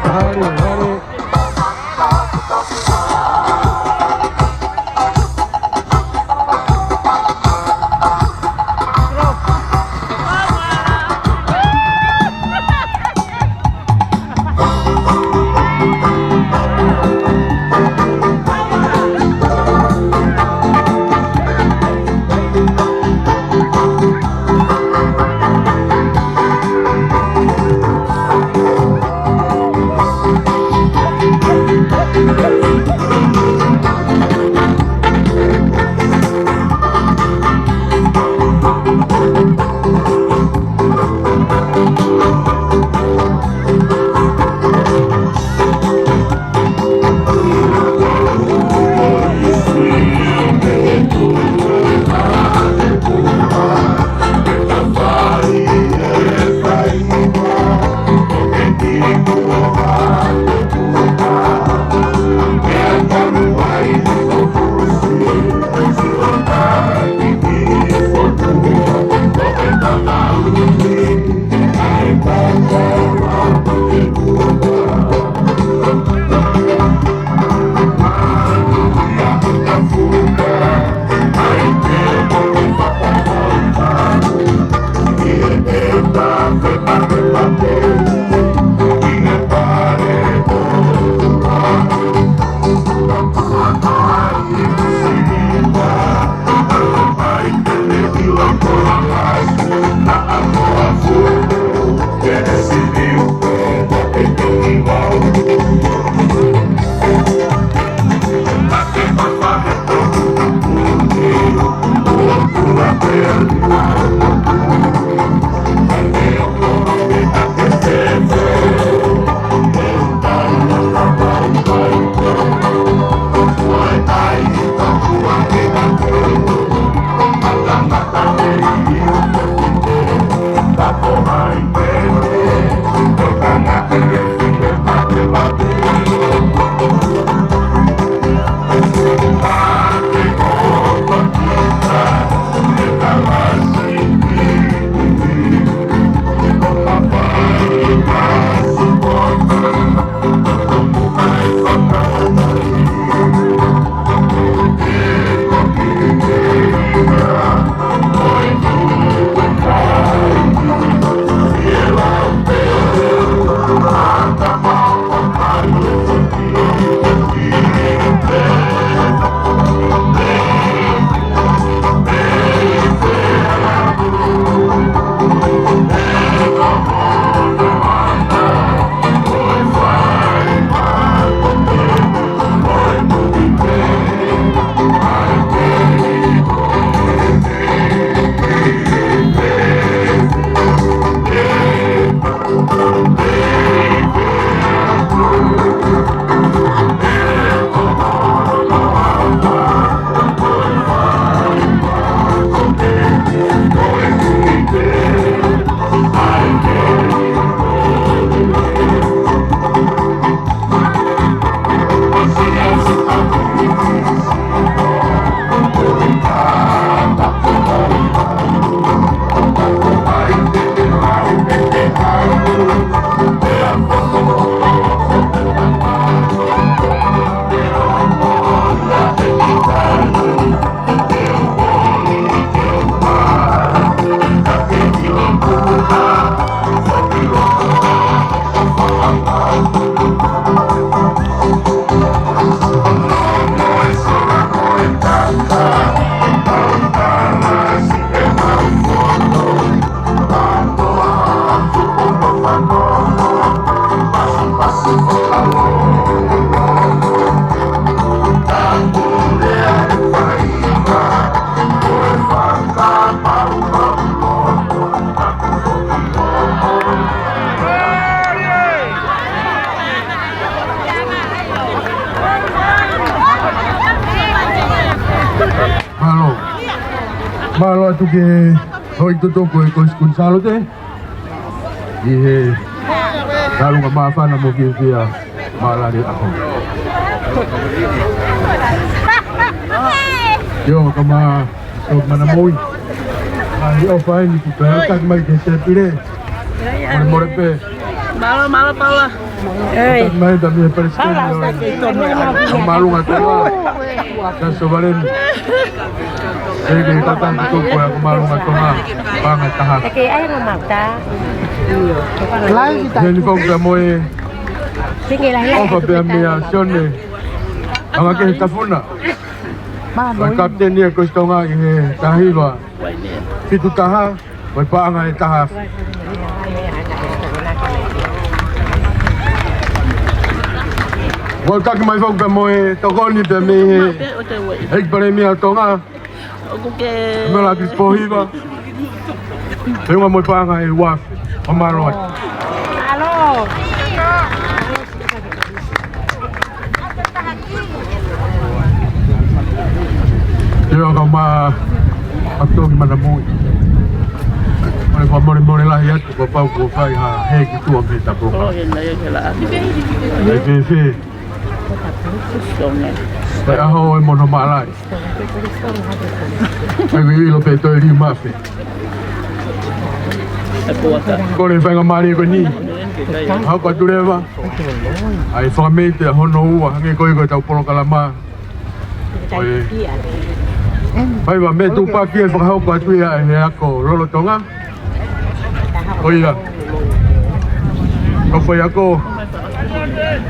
Hale, hale. Atu ke hoi tutuku e Kosi Kuini Sālote ʻi he kalunga māfana mo fiefia mālali ako. ʻIo, kae ʻumaʻā ʻa Toki Mana Mui. ʻA ia ʻoku fai ni ki he taki mai ki he tēpile. Mole mole pē. Mālō, mālō, Paula. Ei. Taki mai ʻa e Palesiteni ʻo e Māʻolunga Tonga, Sasi Sovaleni. Ke ke kata ki tuku ʻa e Māʻolunga Tonga, paʻanga ʻe taha. Ke ai ngā mata. Heni foki pea mo e ʻofa pea meia Sione Angakehe Tafuna, ko e kapiteni ʻa e Kosi Tonga ʻi he taha hiva fitu taha, ko e paʻanga ʻe taha. Kuo taki mai foki pea mo e tokoni pea mei he ʻEiki Palēmia ʻo Tonga, Mela Akilisi Pōhiva, feʻunga mo e paʻanga ʻe uaafe. ʻO mālō atu. ʻIo, kae ʻumaʻā ʻa Toki Mana Mui. Mole fakamolemole lahi atu, kuo pau kuo fai ha hē ki tuʻa mei he tapu. ʻE fēfē? Pea ʻaho ʻo e mono mālai. ʻE ʻilo pē toe lima afe. Kole faingamālie ko eni, hoko atu leva ʻa e fakameite hono ua, hangē ko ia ko ʻetau polokalama. ʻOi. Faiva Meʻa Tūpaki ʻe fakahoko atu ia ʻe he ako lolotonga. ʻOi ia. Ko e faiako.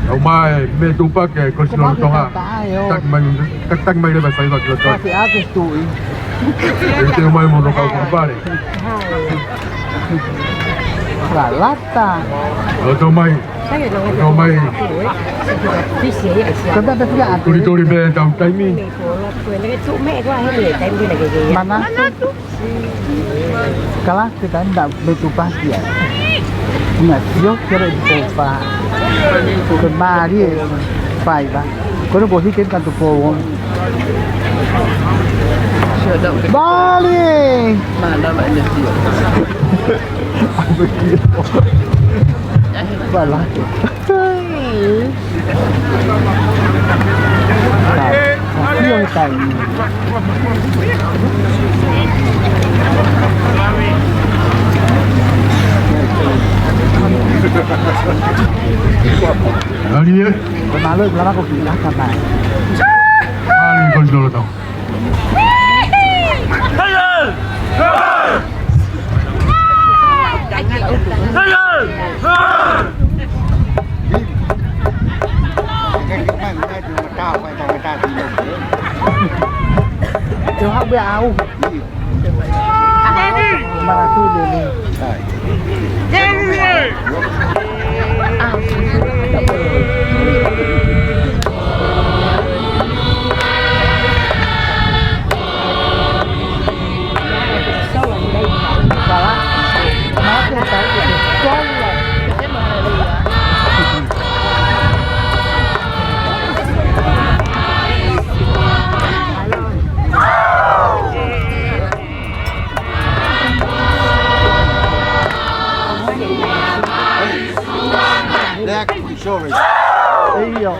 Kau mai Meʻa Tūpaki ʻa e Kosi Lolotonga. Taki mai, taki, taki mai leva faiva ki loto. Ake, ake, Tuʻi. ʻE teu mai mo hono kau fakapale. Lalata. Loto mai. Loto mai. Ko e meʻa pē fika atu. Tuli, tuli pē ʻetau taimi. Manatu. Kalake taimi na Meʻa Tūpaki ai. Na sio kere i tō pa. Ko e mālie faiva. Ko e ko hiki ka tō pō. Mālie. Mālie. Mālie. Mālie. Mālie, ko e lolotonga. Sorry. ʻIo.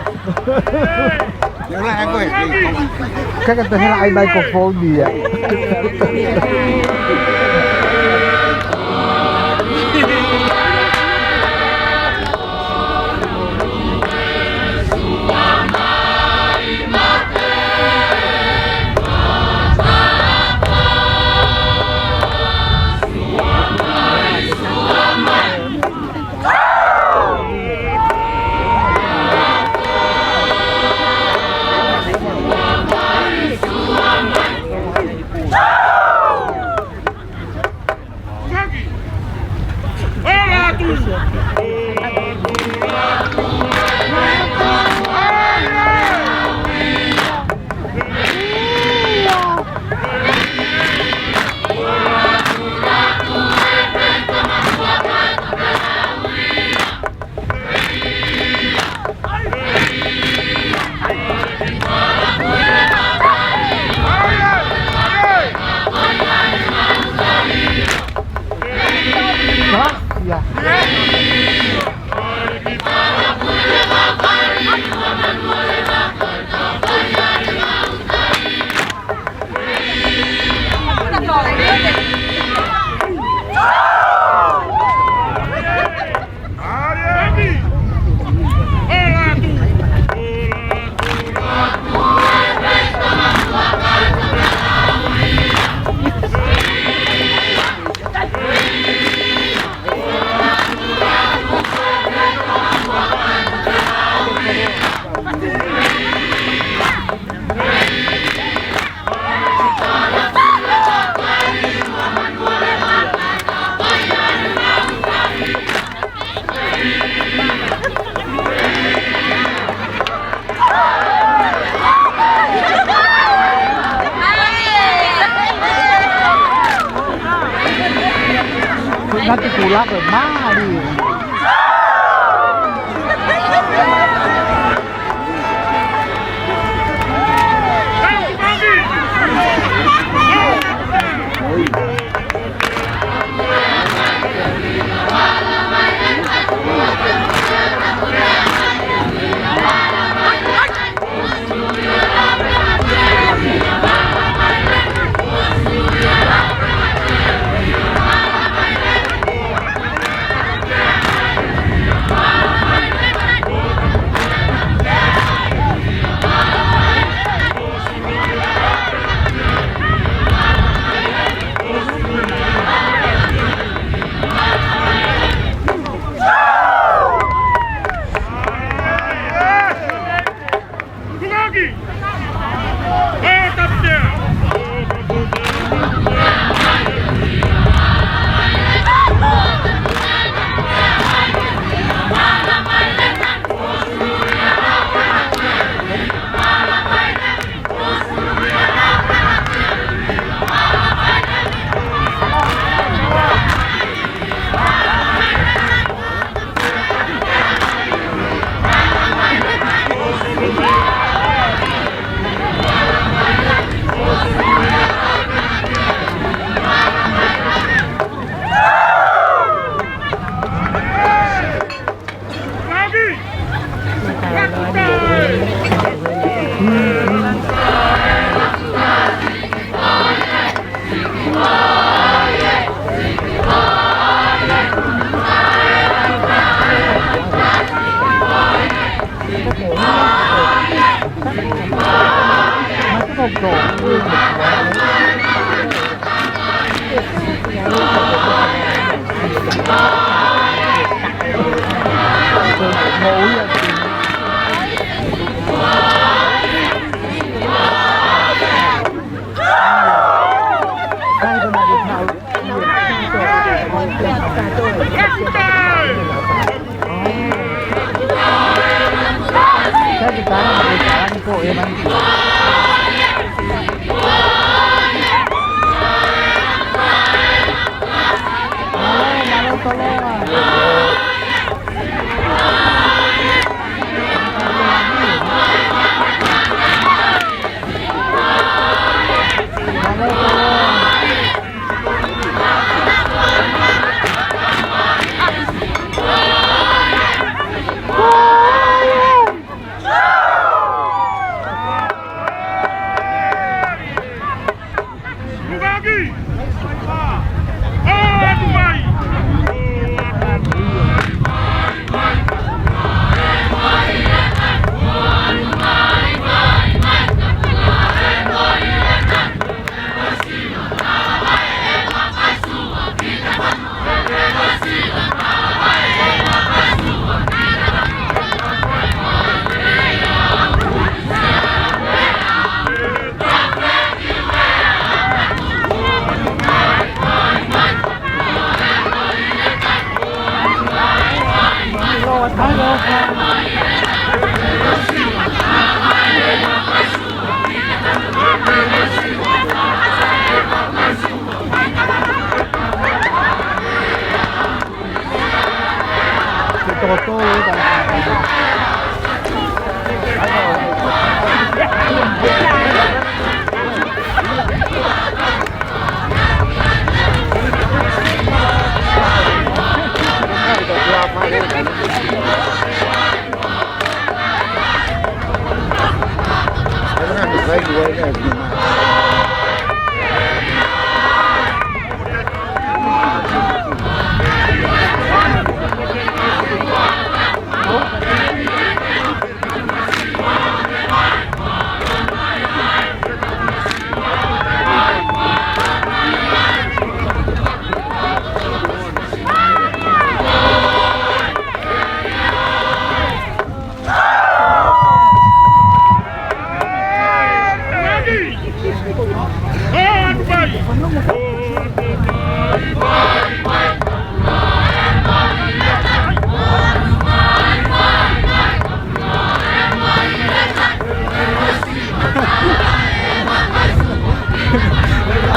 Kaka te hela ai mai ko fōnia. Ngati kula ko e mali.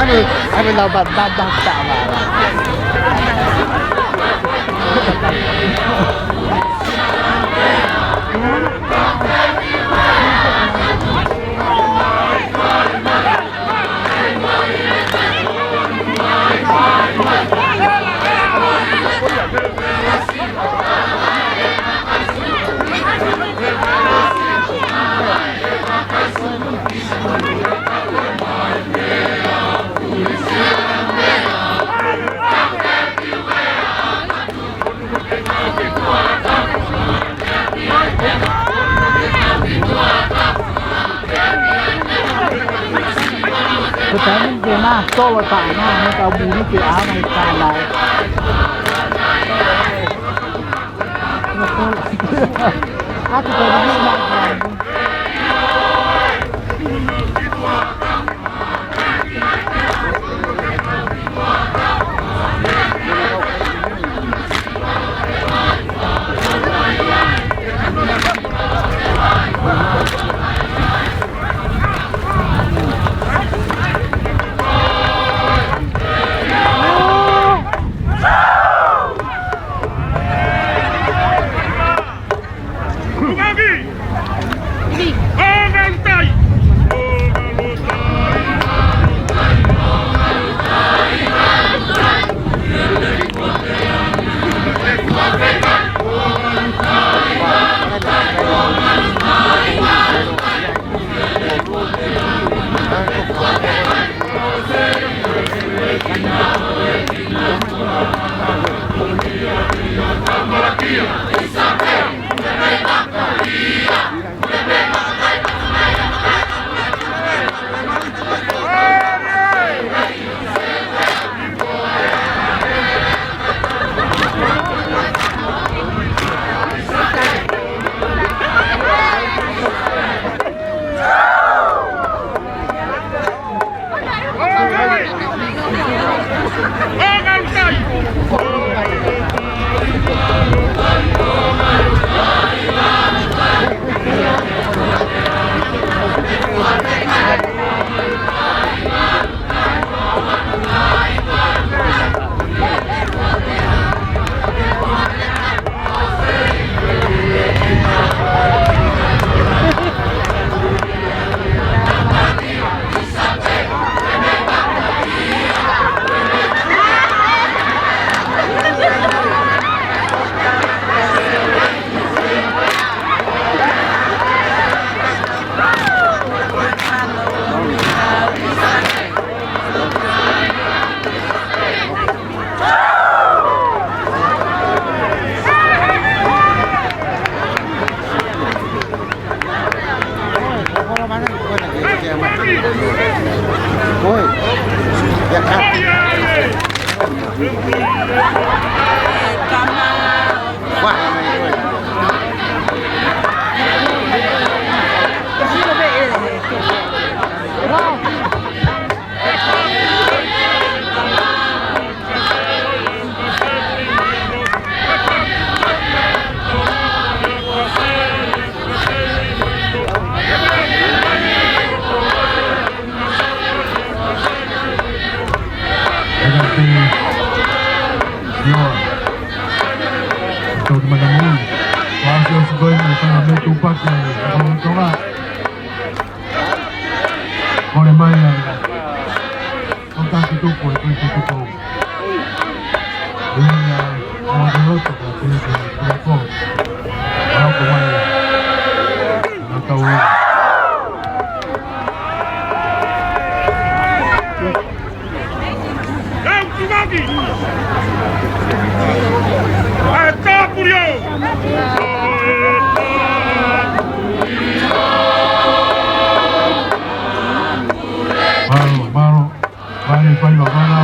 Anu, anu lau bat bat bat tak apa. Ko e taimi ke nā solo tā nā, he ka muri ke ʻā mai tā nā. Atu ka muri nā. Tau ki mana mui. Pāsi o sukoi mo tanga me tupaki. Tonga. Kole mai ai. Ko taki tupu e kui tupu kou. Ia, o te loto ka te te te ko. Au ko mai. Au kau e. Kau ki maki. Ai, tāpuri au. Mālō, mālō. Mālō, fai wa mālō.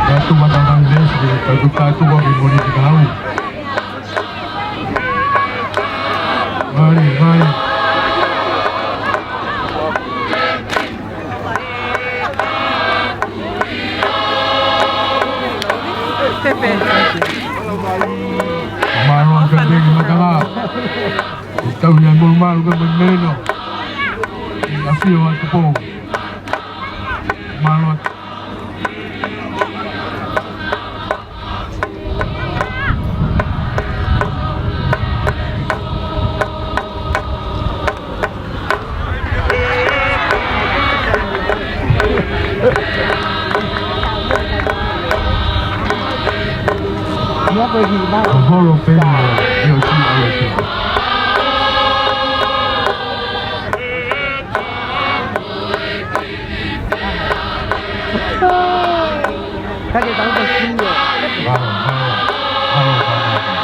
Kātu mata mai lesi, kātu, kātu wa ki moni ki kau. Mālō, mālō. Pepe. Mālō, Pepe, ki Makala. ʻI he tau ia mo malu ka mo melino. ʻI ʻAfio ʻa Tupou. Mālō atu. Holo pena, ʻio, si, ʻio, si. Ka ke tau ko sio. Varo, varo, varo, varo.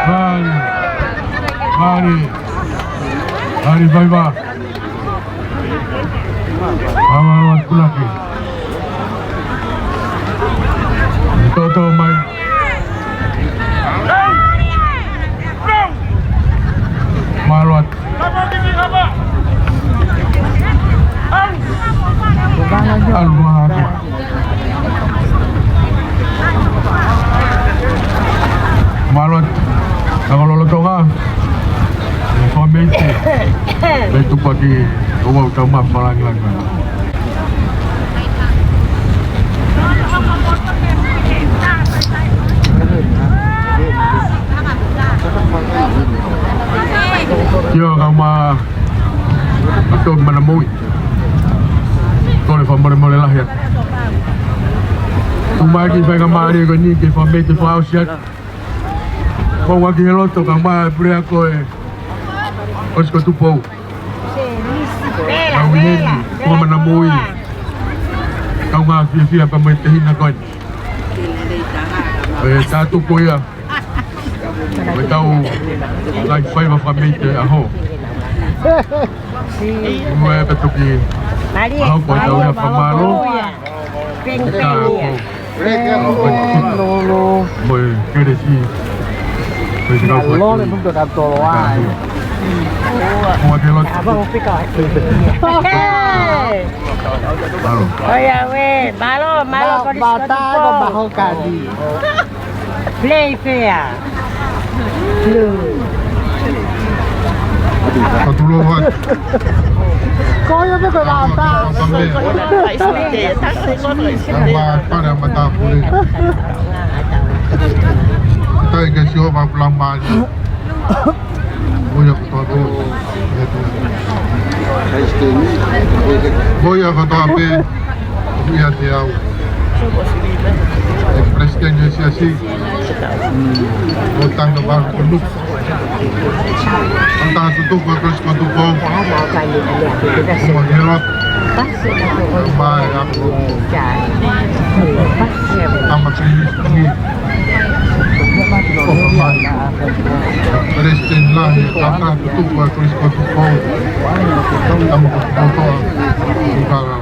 Vale. Vale. Vale, vai, vai. Mālō atu Kulaki. Toto mai. Mālō atu. ʻAlu atu. Mālō atu. Ka ko lolotonga. Ko Meite. Meite Tupou ki ʻo wau tau ma falangi langi. ʻIo, kau ma, ʻa Tomi Manamui. Kole fakamolemole lahi atu. Tuʻu mai ki he faingamālie ko eni ke fakameʻite fakaʻosi atu. Kau ʻaki he loto kau ma e puleako ʻo e ʻOsi ko Tupou. Kau ʻi heni, Tomi Manamui. Kau ngā fiefia pea mo e tehina ko eni. ʻE tā tupu ia. Mo e tau ngaahi faiva fakameʻite ʻaho. Mo e pē toki. Malie, ʻaho ko e tau ia fakamālō. Thank you. Ka ko Lolo. Mo e kelesi. Mo e kau Lolo, fatu. Nunga ka tolo ai. Mo e ke loto. Mālō. ʻOiauē, mālō, mālō, ko Matai ko Tupou. Mahokani. Play fair. Blue. Ka tulo hat. Ko ia pē ko e vātā. Ka mea. Ka mea pale a matāpule. Tai ke sio ma pula mali. Ko ia kotoa pē. Ko ia kotoa pē. Ko ia te au. E Palesiteni ʻo e Siasi. ʻO Tano Valu Kunu. ʻOku tau tutuku ʻa Kolisi ko Tupou. Mo Hela. Mai ʻapo. Tama Kilisi. Mai. Palesiteni lahi, ʻoku tau tutuku ʻa Kolisi ko Tupou. Tama ko Tupou. Kala.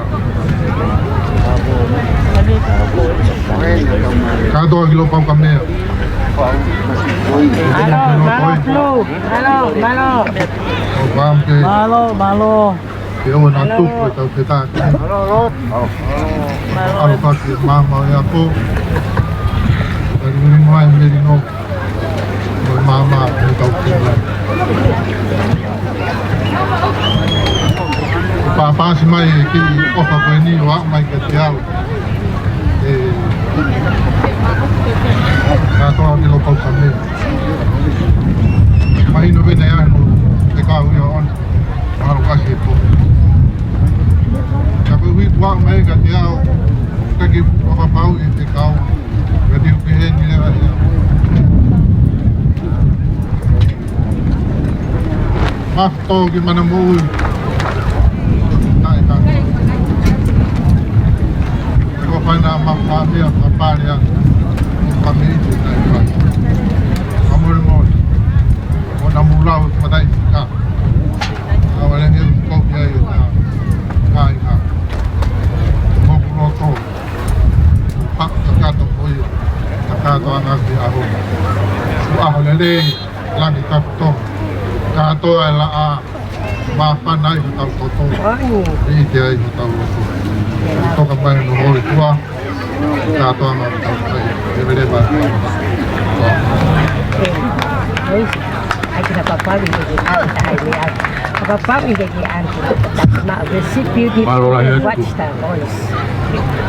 Kātoa ki lo pau ka mea. Mālō, mālō, Flu. Mālō, mālō. ʻO pam ke. Mālō, mālō. Ke ʻoua naʻa tupu e tau fetā. Mālō, Lord. Mālō, Lord. ʻAlo paki māmā e ako. Ni mai meri no. Mo e maama mo e kau kena. Pāpāsi mai e kiʻi ʻofa ko eni ʻo aʻu mai kiate au. ʻE, kātoa ki Lopau Same. Mahino pē naʻe ʻi ai hono fekau ia ʻo ne. Mahalo kasi e po. Ka ko e ʻuhi kuo aʻu mai kiate au, ka ke fakapapauʻi e fekau. Ka te u pehē ni leva ia. Mafu tō ki mana moʻui. Taʻe ka. Ko fana ma fa mea ma pale a. Ka me i te taʻe ka. Ka mole mole. ʻO na mulau mataʻi ka. ʻAua le he uko ki ai e tā. Kāinga. Moku loto. Paʻu kakato ko ia. Kakato anga ki ʻaho. Ko ʻaho lelei, langi kaputo. Kātoa e laʻā. Māfana ai hotau toto. ʻIte ai hotau loto. Toka mai no hoi tua. Kātoa anga hotau kai. Leveleva. Ai kina papavi ke ke ai le ai. Papavi ke ke ai. That's not the city. Mālō lahi atu. Watch the voice.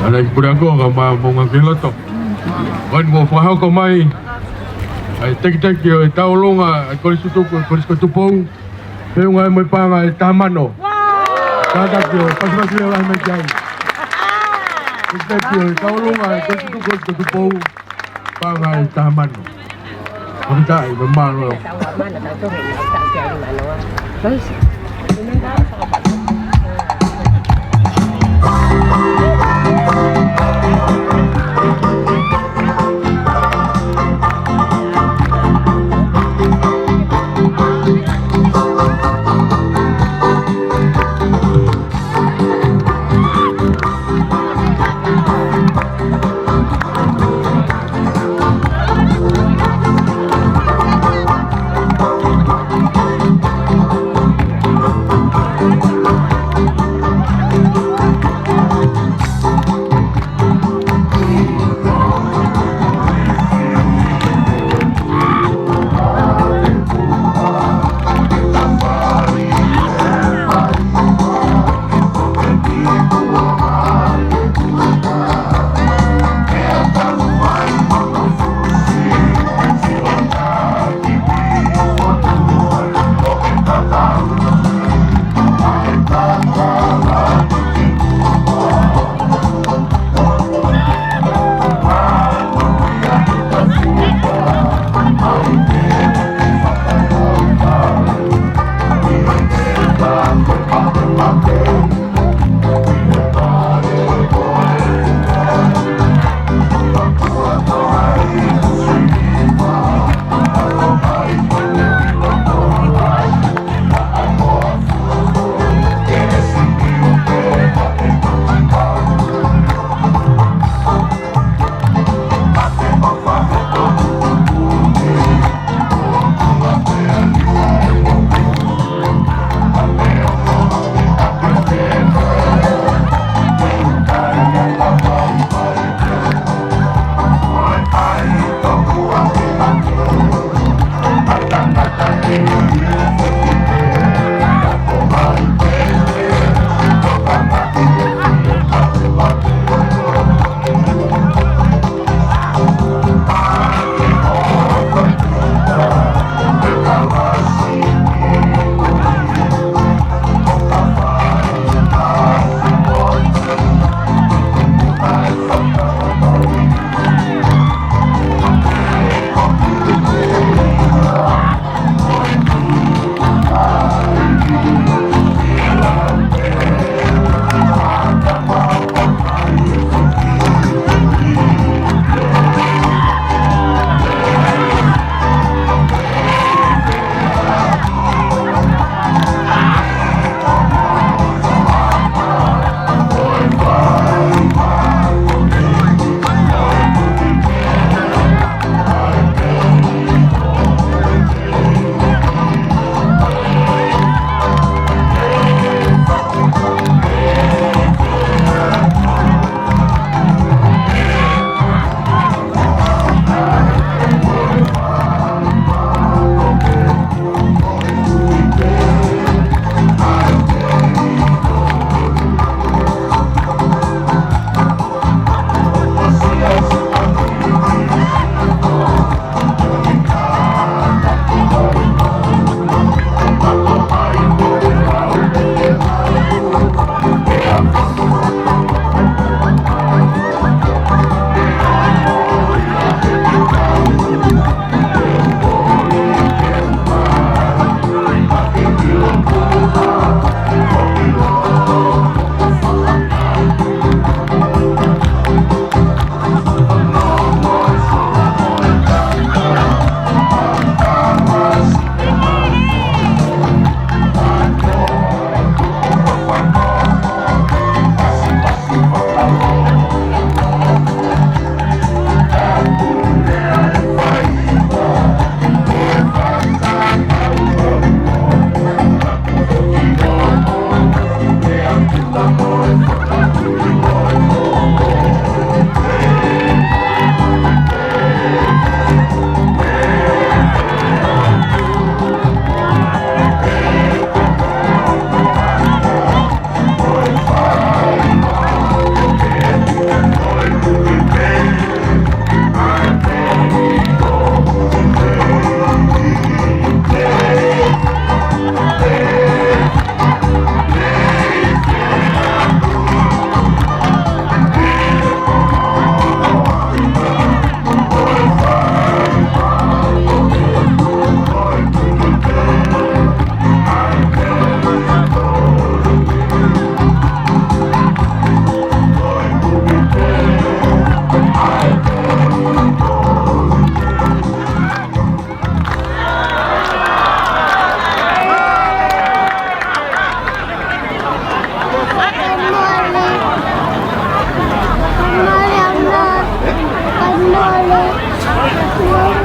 Ala i pura ko ka ma mo nga ke loto. Wan mo fahoko mai. Ai teki teki o e taulunga, ai Kolisi Tutuku, Kolisi ko Tupou. Pe unga e mo e panga e tamano. Kātaki o, pasi pasi le lahi mai kai. Teki teki o e taulunga, ai Kolisi Tutuku, Kolisi ko Tupou. Panga e tamano. Fakafetaʻi, mālō.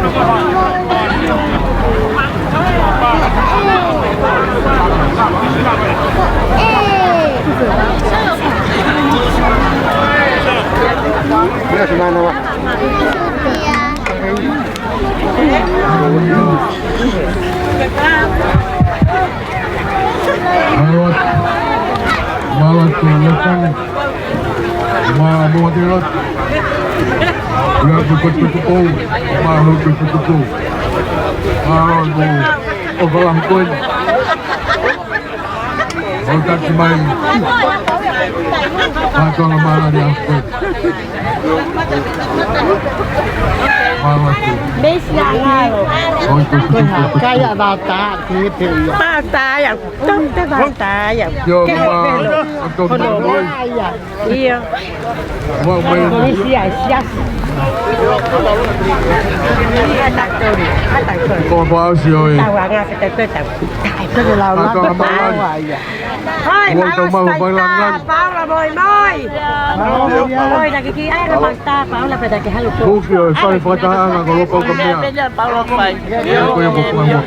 Mālō atu, mālō atu, mālō atu. Mālō atu, mālō atu. Mālō atu, mālō atu. Mālō atu, ʻo ka lahi koe. ʻO taki mai. Mātuʻa mālō atu koe. Mālō atu. Meisi a ngalo. ʻOi, ko, ko, ko, ko, ko. Kai a vata, ke te ia. Vata ia. Tau te vata ia. Yo, ke ma, velo. Tau te velo. Ia. Ua, ua, ua. Meisi a, sia. Ko, ko, au si oi. Tau anga ke te te tau. Mātuʻa mālō atu. Ia. Hai, Ua Paula tau mau Spaita, Paula Langan. Paula, moi, moi. Moi, taki ki ai, Paula. Paula, pea taki halu ko. Kuki ʻo e fai fakatahaʻanga ko Lopa Ukamea. Paula fai. Ia, ko ia ko Paula.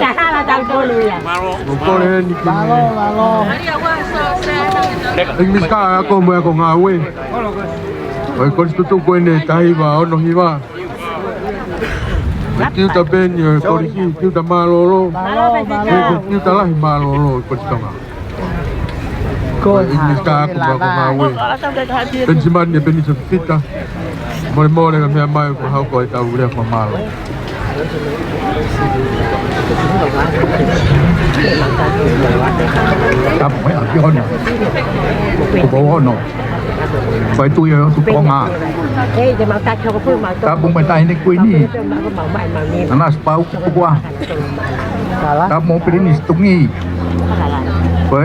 Tahala tau tolu ia. Ko Paula eni ki. Mālō, mālō. English ka ako mo e ako ngāue. ʻOi, Kolisi Tutuku eni taha hiva ono hiva. Tiuta peni ʻo e kolisi, tiuta mālōlō. Mālō, mālō. Tiuta lahi mālōlō ʻi Kolisi Tonga. Ko e English ka ako mo e ako ngāue. Penisimani ʻe Penisa Fifita. Mole mole ka mea mai ko hau ko e tau lea ko mālō. Tapu mai a ki ono. Kupo ono. Fai tui ʻo Tukonga. Tapu mai Taʻahine Kuini. Nanasipauʻu Kupukuaho. Tapu mo Pilinisi Tungi. Ko e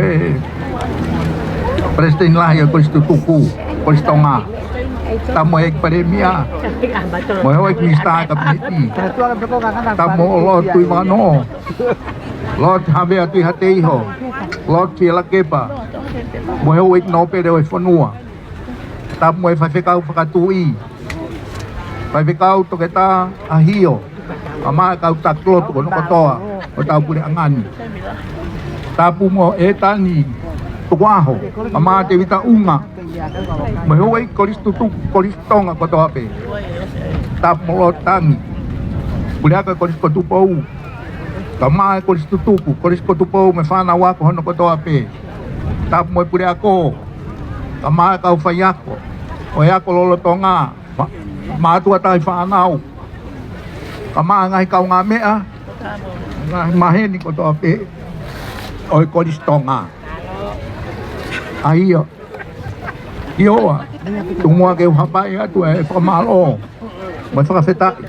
Palesiteni Lahi ʻo e Kolisi Tutuku, Kolisi Tonga. Tapu mo e ʻEiki Palēmia. Mo e houʻeiki Minisitā Kapineti. Tapu mo Lord Tuʻivakanō. Lord Havea Tuʻihateiho. Lord Fielakepa. Mo e houʻeiki nōpele ʻo e fonua. Tapu mo e faifekau fakatuʻi, faifekau Toketā ʻAhio, kae ʻumaʻā e kau taki lotu ko hono kotoa ʻo e tau puleʻanga ni. Tapu mo ʻEtani Tukuʻaho, kae ʻumaʻā Tevita ʻUnga, mo e houʻeiki Kolisi Tutuku, Kolisi Tonga kotoa pē. Tapu mo Lord Tangi, puleako e Kolisi ko Tupou, kae ʻumaʻā e Kolisi Tutuku, Kolisi ko Tupou mo e fānau ako hono kotoa pē. Tapu mo e puleako, kae ʻumaʻā e kau faiako ʻo e ako lolotonga, mā-, mātuʻa taʻefānau, kae ʻumaʻā e ngaahi kaungāmeʻa, ngaahi maheni kotoa pē ʻo e Kolisi Tonga. ʻA ia, ʻio, tuku muʻa ke u hapai atu e fakamālō mo e fakafetaʻi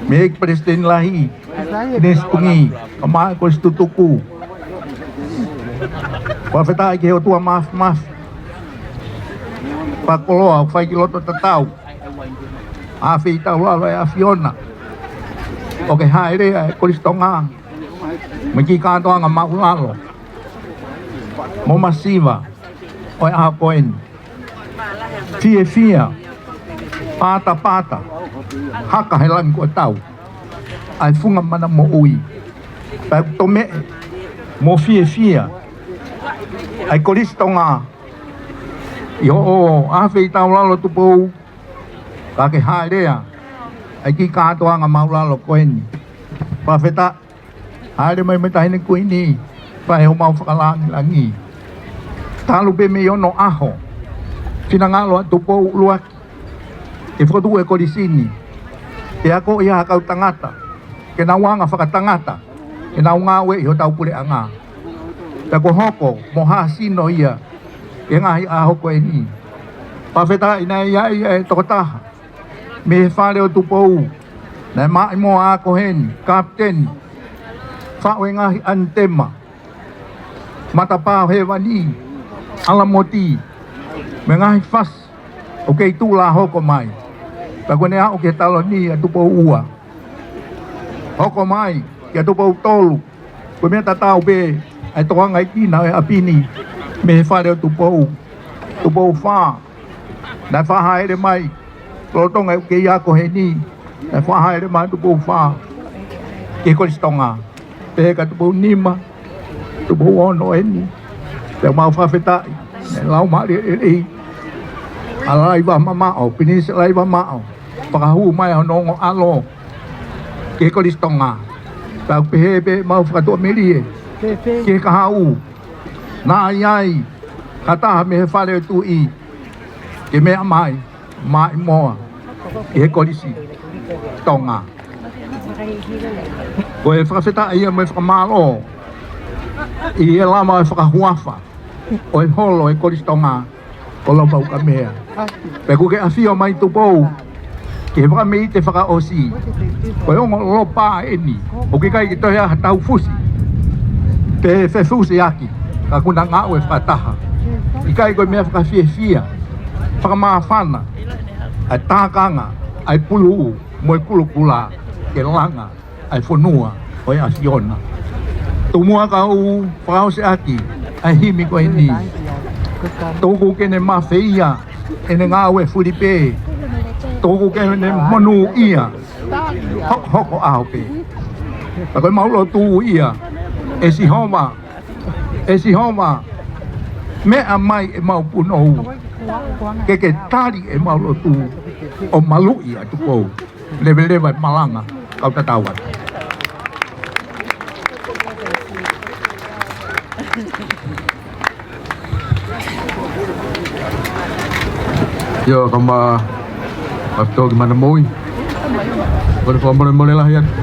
mei he ʻEiki Palesiteni Lahi, Pilinisi Tungi, kae ʻumaʻā e Kolisi Tutuku. Fakafetaʻi ki he ʻOtua Māfimafi. Fakakoloa ʻoku fai ki loto tatau. Afe ʻi taulalo e ʻAfiona. ʻOku ke hāʻele ʻa e Kolisi Tonga mo e kiʻi kātoanga māʻulalo mo masiva ʻo e ʻaho ko eni. Fiefia, pātapāta, haka he langi ko e tau ʻa e funga mana moʻui. Pea ʻoku tomeʻe mo fiefia ʻa e Kolisi Tonga ʻi hoʻo afe ʻi taulalo Tupou, ka ke hāʻele ʻa e kiʻi kātoanga māʻulalo ko eni. Fakafetaʻi. Hāʻele mai mei Taʻahine Kuini, fai homau fakalāngilangi. Talu pē mei onoʻaho, finangalo ʻa Tupou ʻUluaki ke fokotuʻu e kolisi ni, ke akoʻi ʻa e kau tangata ke nau anga fakatangata, ke nau ngāue ʻi hotau puleʻanga. Pea kuo hoko mo ha sino ia he ngaahi ʻaho ko eni. Fakafetaʻi naʻe ʻi ai e tokotaha mei he fale ʻo Tupou naʻe maʻimoa ko heni, kapiteni, faʻu e ngaahi ʻanitema, matapā ʻo hēvani, ʻalamoti, mo e ngaahi fasi ʻoku kei tuʻu lā hoko mai. Pea kuo ne aʻu ki he taloni ʻa Tupou Ua. Hoko mai kia Tupou Tolu, ko e meʻa tatau pē ʻa e tokangaʻi kina ʻo e ʻapi ni mei he fale ʻo Tupou. Tupou Fā, naʻe fakahāʻele mai lolotonga ʻeku kei ako heni, Naʻe fakahā ʻe Tupou Fā ki he Kolisi Tonga. Pehē kia Tupou Nima, Tupou Ono eni. Pea mau fakafetaʻi, ne lau mālie lelei ʻa Laiva Mamaʻo, Pilinisi Laiva Mamaʻo, fakahū mai hono ongo ʻalo ki he Kolisi Tonga. Tau pehē pē mau fakatuʻamelie ki he kahaʻu. Naʻe ʻi ai ha taha mei he fale ʻo e tuʻi ke meʻa mai, mai moa ʻi he Kolisi Tonga. Ko e fakafetaʻi ia mo e fakamālō ʻi he lava e fakahuafa ʻo e holo e Kolisi Tonga ko Loma Ukamea. Pea ʻoku ke ʻafio mai Tupou ki he fakameʻite fakaʻosi. Ko e ongo lopa eni, ʻoku ʻikai ke toe ʻi ai ha tau fusi pe fefusiaki, ka ʻoku na ngāue fakataha. ʻIkai ko e meʻa fakafiefia, fakamāfana ʻa e tākanga ʻa e pulu mo e kulokula ke langa ʻa e fonua ʻo e ʻAfiona. Tomuʻa ka u fakaʻosi ʻaki ʻa e himi ko eni. Tuku ke ne mafeia ʻene ngāue fulipē. Tuku ke ne monūʻia hokohoko ʻaho pē. Ka ko e mau lotu ia, ʻe Sihova, ʻe Sihova, meʻa mai ʻemau punou ke ke tali ʻemau lotu ʻo maluʻi ʻa Tupou. Leveleva e malanga, kau tatau atu. ʻIo, kau ma, ma toki mana moʻui. Kole fakamolemole lahi atu.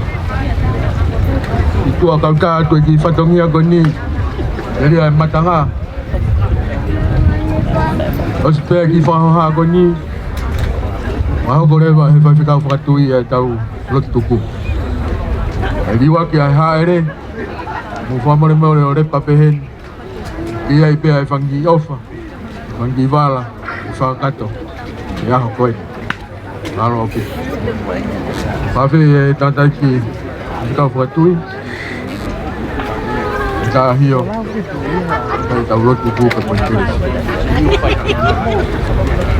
ʻI tuʻa kau tā atu e kiʻi fatongia ko eni. ʻElia e matanga. ʻOsi pē kiʻi fakahoha ko eni. Mahalo ko leva he faifekau fakatuʻi ʻa e tau lotu tuku. ʻE liuaki ʻa e hāʻele. Mou fakamolemole ʻo lepa pehē ni. ʻI ai pē ʻa e fanga kiʻi ʻofa, fanga kiʻi vala, ʻe fakakakato ʻi he ʻaho ko eni. Mālō ʻaupito. Pea fai e tātaki ʻi he kau fakatuʻi. Ka hio, ka tau lotu tuku ka pui tiri.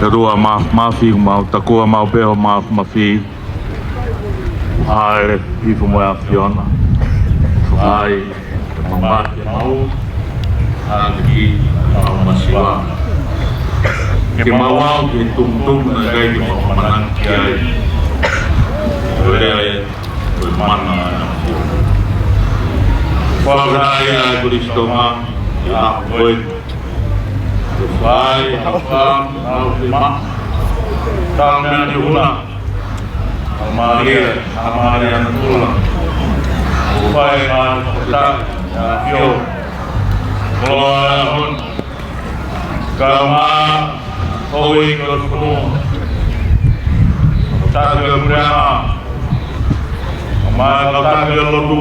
Te rua ma, mafi mau, takua mau pē ho ma, mafi. ʻAle, hifo mo e ʻAfiona. ʻAi, mamake mau, ʻa ki mau masiva. Ke mau aʻu ki he tumutumu naʻe ʻikai ke mau manaki ai. Ko e lea ē, ko e mana ʻa e ʻAfiona. Fakafetaʻi ʻa e Kolisi Tonga, ʻi he ʻaho ko eni. Fai, hapa, mau te ma. Tau mea ni huna. Maria, Maria Natula. Fai, ma, ta, ya, yo. Koloa, hon. Kama, oi, ko, ko. Taki, ko, ko. Ma, taki, ko, ko.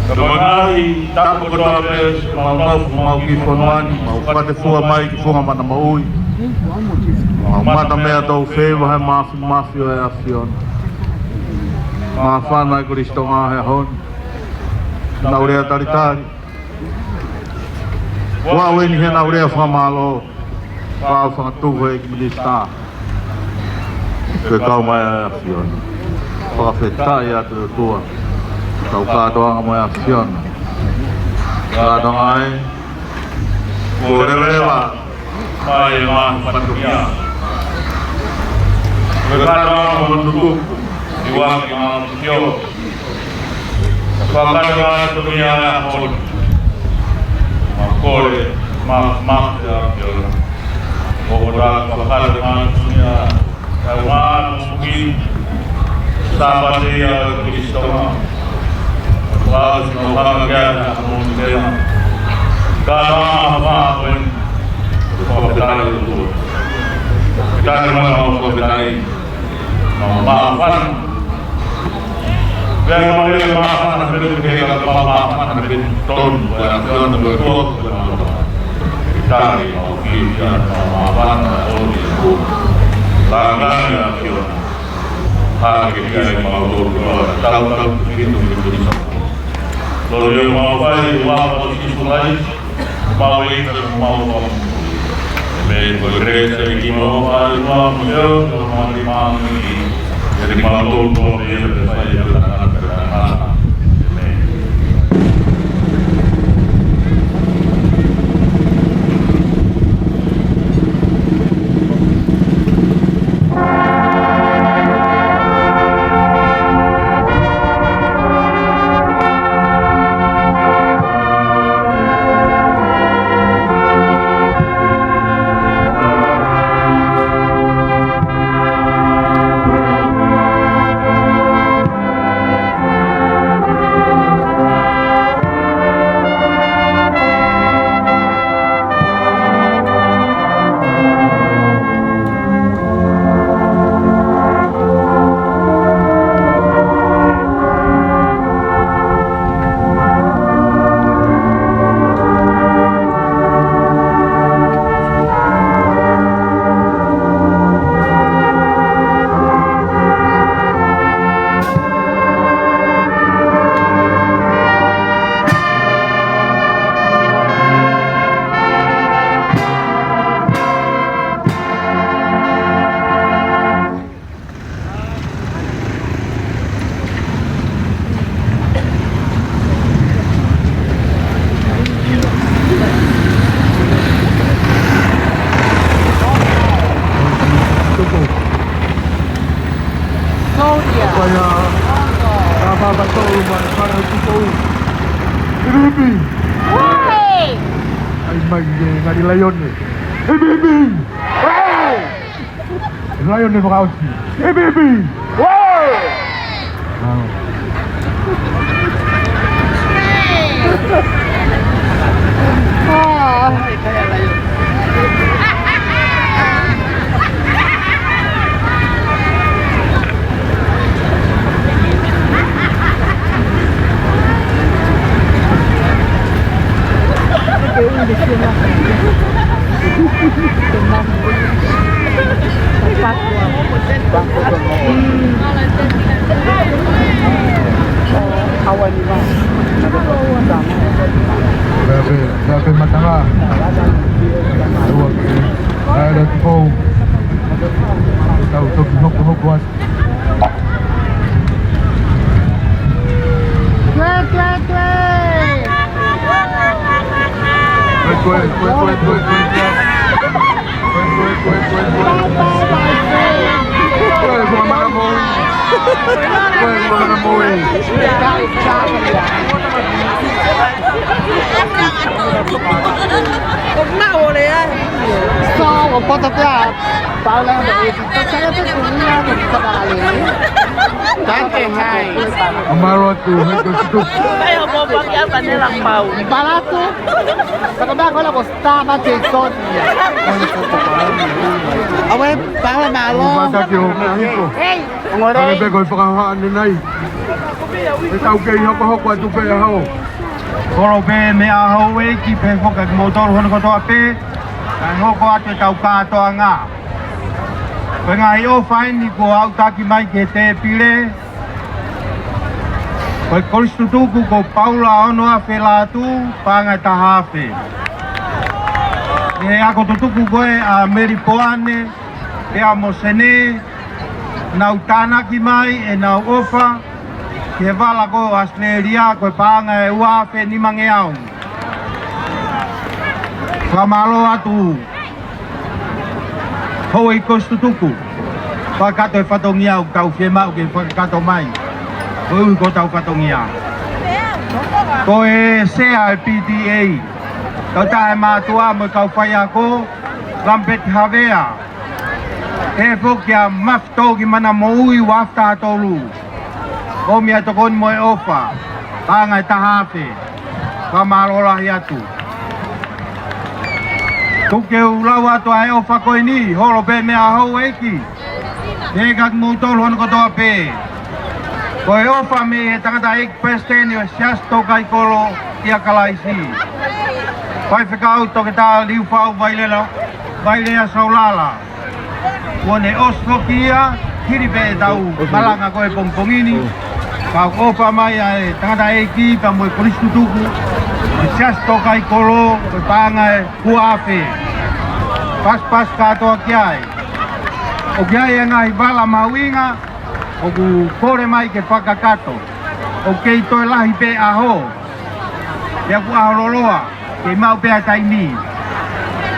Ka manahi, tapu kotoa pē, mau nofo, mau ki fonua ni, mau fate fua mai ki funga mana moʻui. Mau mata meʻa tau feiva he mafimafi ʻo e ʻAfiona. Māfana e Kolisi Tonga he ʻaho ni. Nau lea talitali. Ua weni he nau lea fakamālō. Pau fakatuʻu e kiʻi minisitā. Ke kau mai ʻa e ʻAfiona. Fakafetaʻi atu e ʻOtua. Kau kātoanga mo e ʻAfiona. Kātoanga ai. Ko leveleva. Mai e mahu fatongia. Ke kātoanga mo e tuku. Iwaki ma kio. Fakatau atu ia ʻa e ʻaho ni. Ma kole, ma, ma, ia, ia. ʻO ko e fakatau atu ia, ia, ma, muki. Sāpate ia, Kolisi Tonga. Pau si no hanga kia, ia, mo ni tena. Ka ma, ma, wen. Fakafetaʻi atu. Fakafetaʻi ma, ma, fakafetaʻi. Mau māfana. Pea mau lea māfana, pea mau lea māfana, pea tonu, pea tonu, pea tonu, pea tonu. Tari, mau kiʻi, pea mau māfana, ʻo ni, ʻo. Langa, pea tonu. Hake, pea mau tonu, pea tau, tau, pea tonu, pea tonu. Lori mau fai, ua, mau sisu, lai. Mau ika, mau, mau. Amen. Ko e kelesi ʻa e ʻEiki mo e ʻofa ʻa e ʻOtua, mo e ʻofa ʻa e ʻOtua, mo e ʻofa ʻa e ʻEiki. Ke maʻu ʻa e tō ia te fai e tangata te tangata. ʻĒmeni. Soldier. Pea, ka papa tolu mai, para tukou. Ipi, ipi. Woi! ʻAi mai e ngali laione. Ipi, ipi. Woi! Laione fakaʻosi. Ipi, ipi. Woi! Pea pē, pea pē matanga. Ua ke, ʻa e lotu pou. Tau toki hokohoko atu. Kue, kue, kue. Kue, kue, kue, kue, kue, kue. Kue, kue, kue, kue, kue. Kue, kue, mana moʻui. Kue, kue, mana moʻui. Sa o poto pea. Paula, Tante hai. Amaro atu, hai ko situ. Palatu. Kata ba kola ko sta ba te son. Awe, Paula, malo. Mata ki ho meʻa hiko. Hey, ngore. Kale pe ko e fakahohaʻa ʻanenai. ʻE tau kei hokohoko atu pē ʻa hau. Holo pē meʻa hou ʻEiki pea foki kiate kimoutolu hono kotoa pē. Kae hoko atu ʻetau kātoanga. Ko e ngaahi ʻofa eni kuo aʻutaki mai ki he tēpile. Ko e kolisi tutuku ko Paula ono afe Lātū, paʻanga ʻe taha afe. ʻE ako tutuku ko ē ʻa Meli Poane, pea mo Sene, nau tānaki mai ʻenau ʻofa ki he vala ko ʻAositelēlia, ko e paʻanga ʻe ua afe nimangeau. Fakamālō atu, houʻeiki kolisi tutuku. Fakakakato e fatongia ʻoku tau fiemaʻu ke fakakakato mai. Koeʻuhi ko hotau fatongia. Ko e sea e P T A, kautaha e mātuʻa mo e kau faiako, Lampeti Havea. Pehē foki ʻa Mafi Toki Mana Moʻui, ua afe taha tolu. ʻOmi ʻa e tokoni mo e ʻofa, paʻanga ʻe taha afe. Fakamālō lahi atu. Tuku ke u lau atu ʻa e ʻofa ko eni, holo pē meʻa hou ʻEiki. Pea kiate kimoutolu hono kotoa pē. Ko e ʻofa mei he tangataʻeiki palesiteni ʻo e Siasi Tōkaikolo ʻia Kalaisi, Faifekau Toketā Liufau Vailela, Vailea Saulala. Kuo ne ʻosi foki ia, hili pē ʻetau malanga ko ē pongipongi ni. Ka ʻoku ʻofa mai ʻa e tangataʻeiki pea mo e kolisi tutuku ʻo e Siasi Tōkaikolo, ko e paʻanga ʻe ua afe. Pasipasi kātoa ki ai. ʻOku ʻi ai e ngaahi vala mahuʻinga, ʻOku kole mai ke fakakakato. ʻOku kei toe lahi pē ʻaho. Pea ʻoku ʻaho lōloa, kei maʻu pē ʻa e taimi.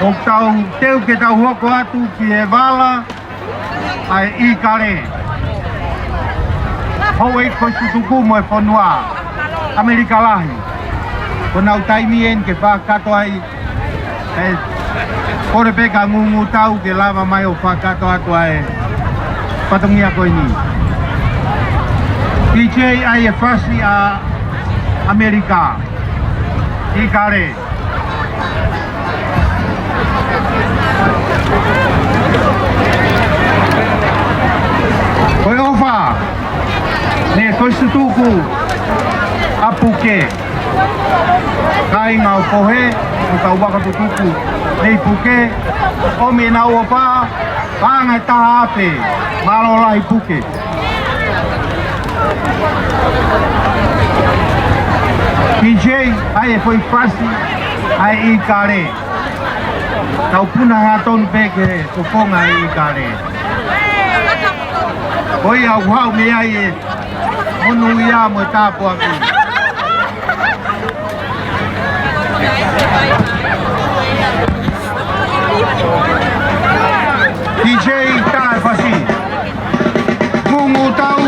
ʻOku tau teu ke tau hoko atu ki he vala ʻa e ʻIkale. Houʻeiki Kolisi Tutuku mo e fonua ʻAmelika lahi. Ko ʻenau taimi eni ke fakakakato ai. ʻE, kole pē kia Ngūngūtau ke lava mai ʻo fakakakato atu ʻa e fatongia ko eni. P J, ʻai e fasi ʻa ʻAmelika. ʻIkale. Ko e ʻofa mei he Kolisi Tutuku ʻa Puke. Kāinga ʻo Pohe, mo e kau vaka tutuku mei Puke, ʻomi ʻenau ʻofa, paʻanga ʻe taha afe, mālō lahi Puke. P J, ʻai e foʻi fasi ʻa e ʻIkale. Tau puna hangatonu pē ki he fofonga ʻo e ʻIkale. Ko ia ʻoku haʻu mei ai e monūʻia mo e tāpuaki. P J, tā e fasi. Ngūngūtau.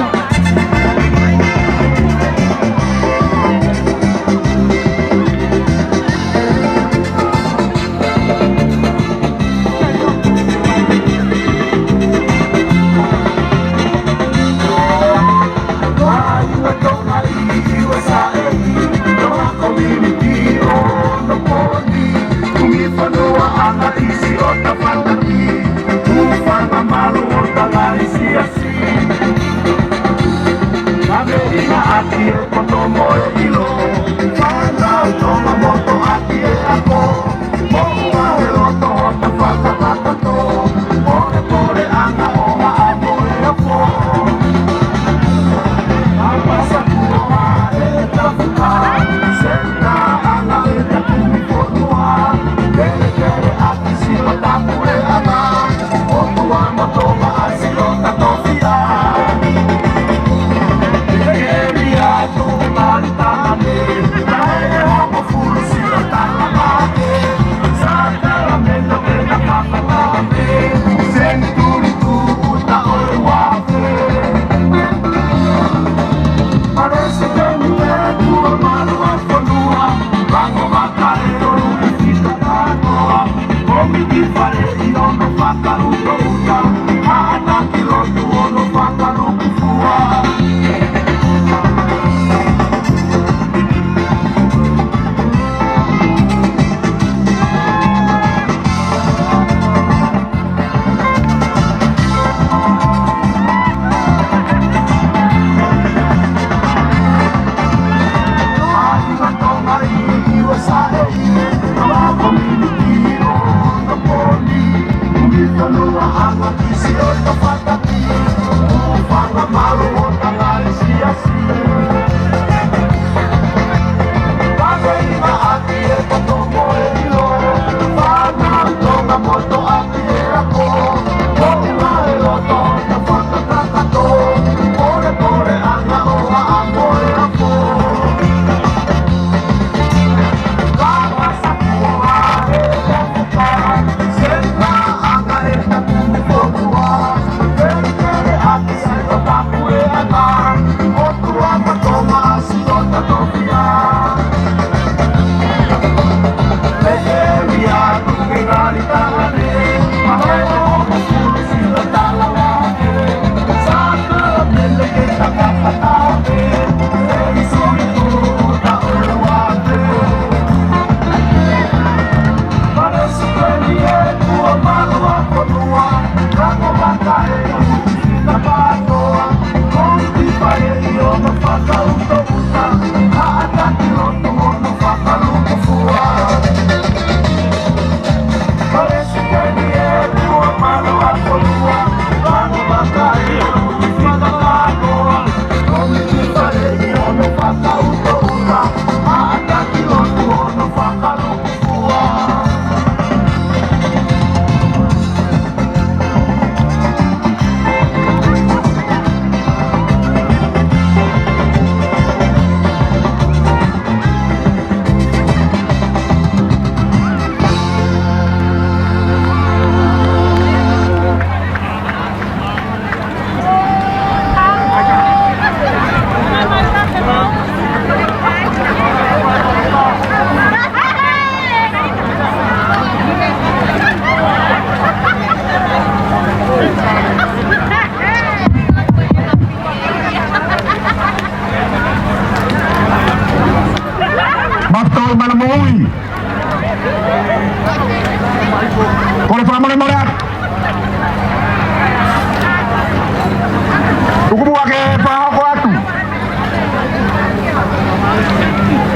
Tuku muʻa ke fakahoko atu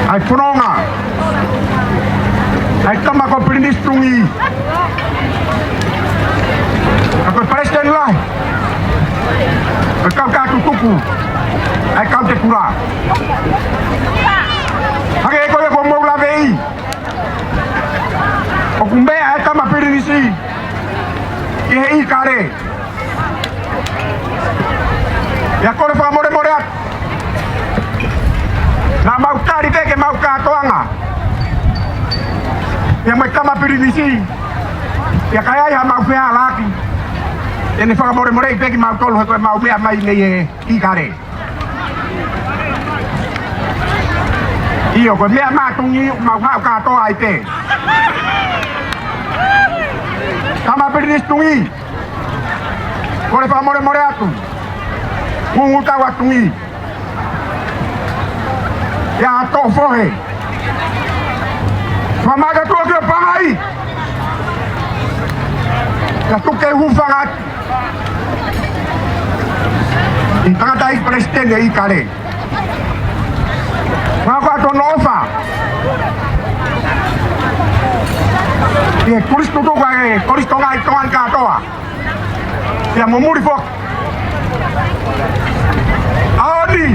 ʻa e fononga ʻa e tama ko Pilinisi Tungī. Ka ko e Palesiteni Lahi ʻo e kau tutuku ʻa e kau tēpula. Hangē ko ia kuo mou laveʻi, ʻoku meʻa ʻa e tama Pilinisi ki he ʻIkale. ʻIo, kole fakamolemole atu. Naʻa mau tali pē ke mau kātoanga ia mo e tama Pilinisi, ʻio, ka ʻi ai haʻamau fehālaaki, te ne fakamolemoleʻi pē kimautolu he ko ʻemau meʻa mai mei he ʻIkale. ʻIo, ko e meʻa mai ʻa Tungī, mau haʻu kātoa ai pē. Tama Pilinisi Tungī, kole fakamolemole atu. Ngungu tau ʻa Tungī. ʻIo, toʻo fohe. Fakamātoato ki ʻo pangai. ʻIo, tuku ke u hūfanga atu ʻi he tangataʻeiki Palesiteni ʻo e ʻIkale. Fakahoko atu hono ʻofa ʻi he Kolisi Tutuku ʻa e Kolisi Tonga ʻi Tonga ni kātoa. ʻIo, mo muli foki. ʻAho ni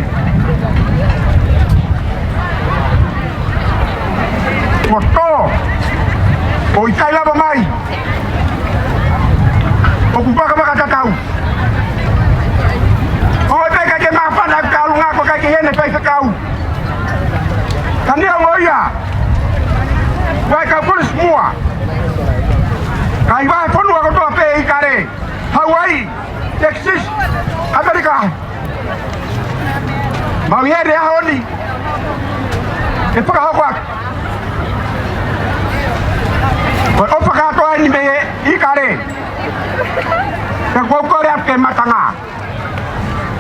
kuo tō, ʻo ʻikai lava mai. ʻOku vakavakatatau. ʻOku ʻikai ke māfana ʻa e kaulunga ko ē ʻikai ke ʻi ai ʻene faifekau. Ka neongo ia, ʻoku ʻi ai e kau kolisi muʻa, ka ʻi he vahefonua kotoa pē ʻi ʻIkale, Hauaiʻi, Texas, ʻAmelika. Mau ʻi heni he ʻaho ni ke fakahoko atu. Ko e ʻofa kātoa eni mei he ʻIkale. Ka ʻoku ou kole atu ki he Matangi,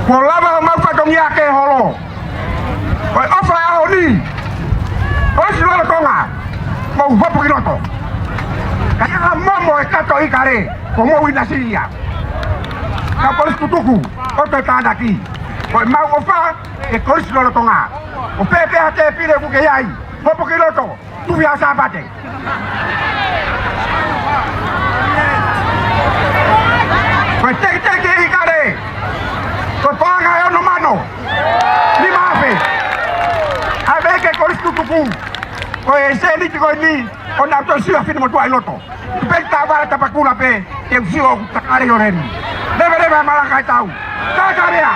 kuo lava homau fatongia ke holo. Ko e ʻofa ʻo e ʻaho ni, Kolisi Lolotonga, mou hopo ki loto. Ka ʻi ai ha momo ʻe kato ʻi ʻIkale, kuo mou ʻinasi ia. Kau Kolisi Tutuku, ʻoatu e tānaki. Ko ʻemau ʻofa ki he Kolisi Lolotonga. ʻO pehē pē ha tēpile ʻoku ke ʻi ai, hopo ki loto, tufi ha Sāpate. Ko e teketeke ʻi ʻIkale, ko e paʻanga ʻe ono mano nima afe. ʻAve ki he Kolisi Tutuku, ko e sēniti ko eni, ʻoku nau toe sio ha finemotuʻa ʻi loto. Pea tā vara tapakula pē, te u sio ʻoku takale ʻo reni. Leveleva e malanga ʻi tau. Takalea.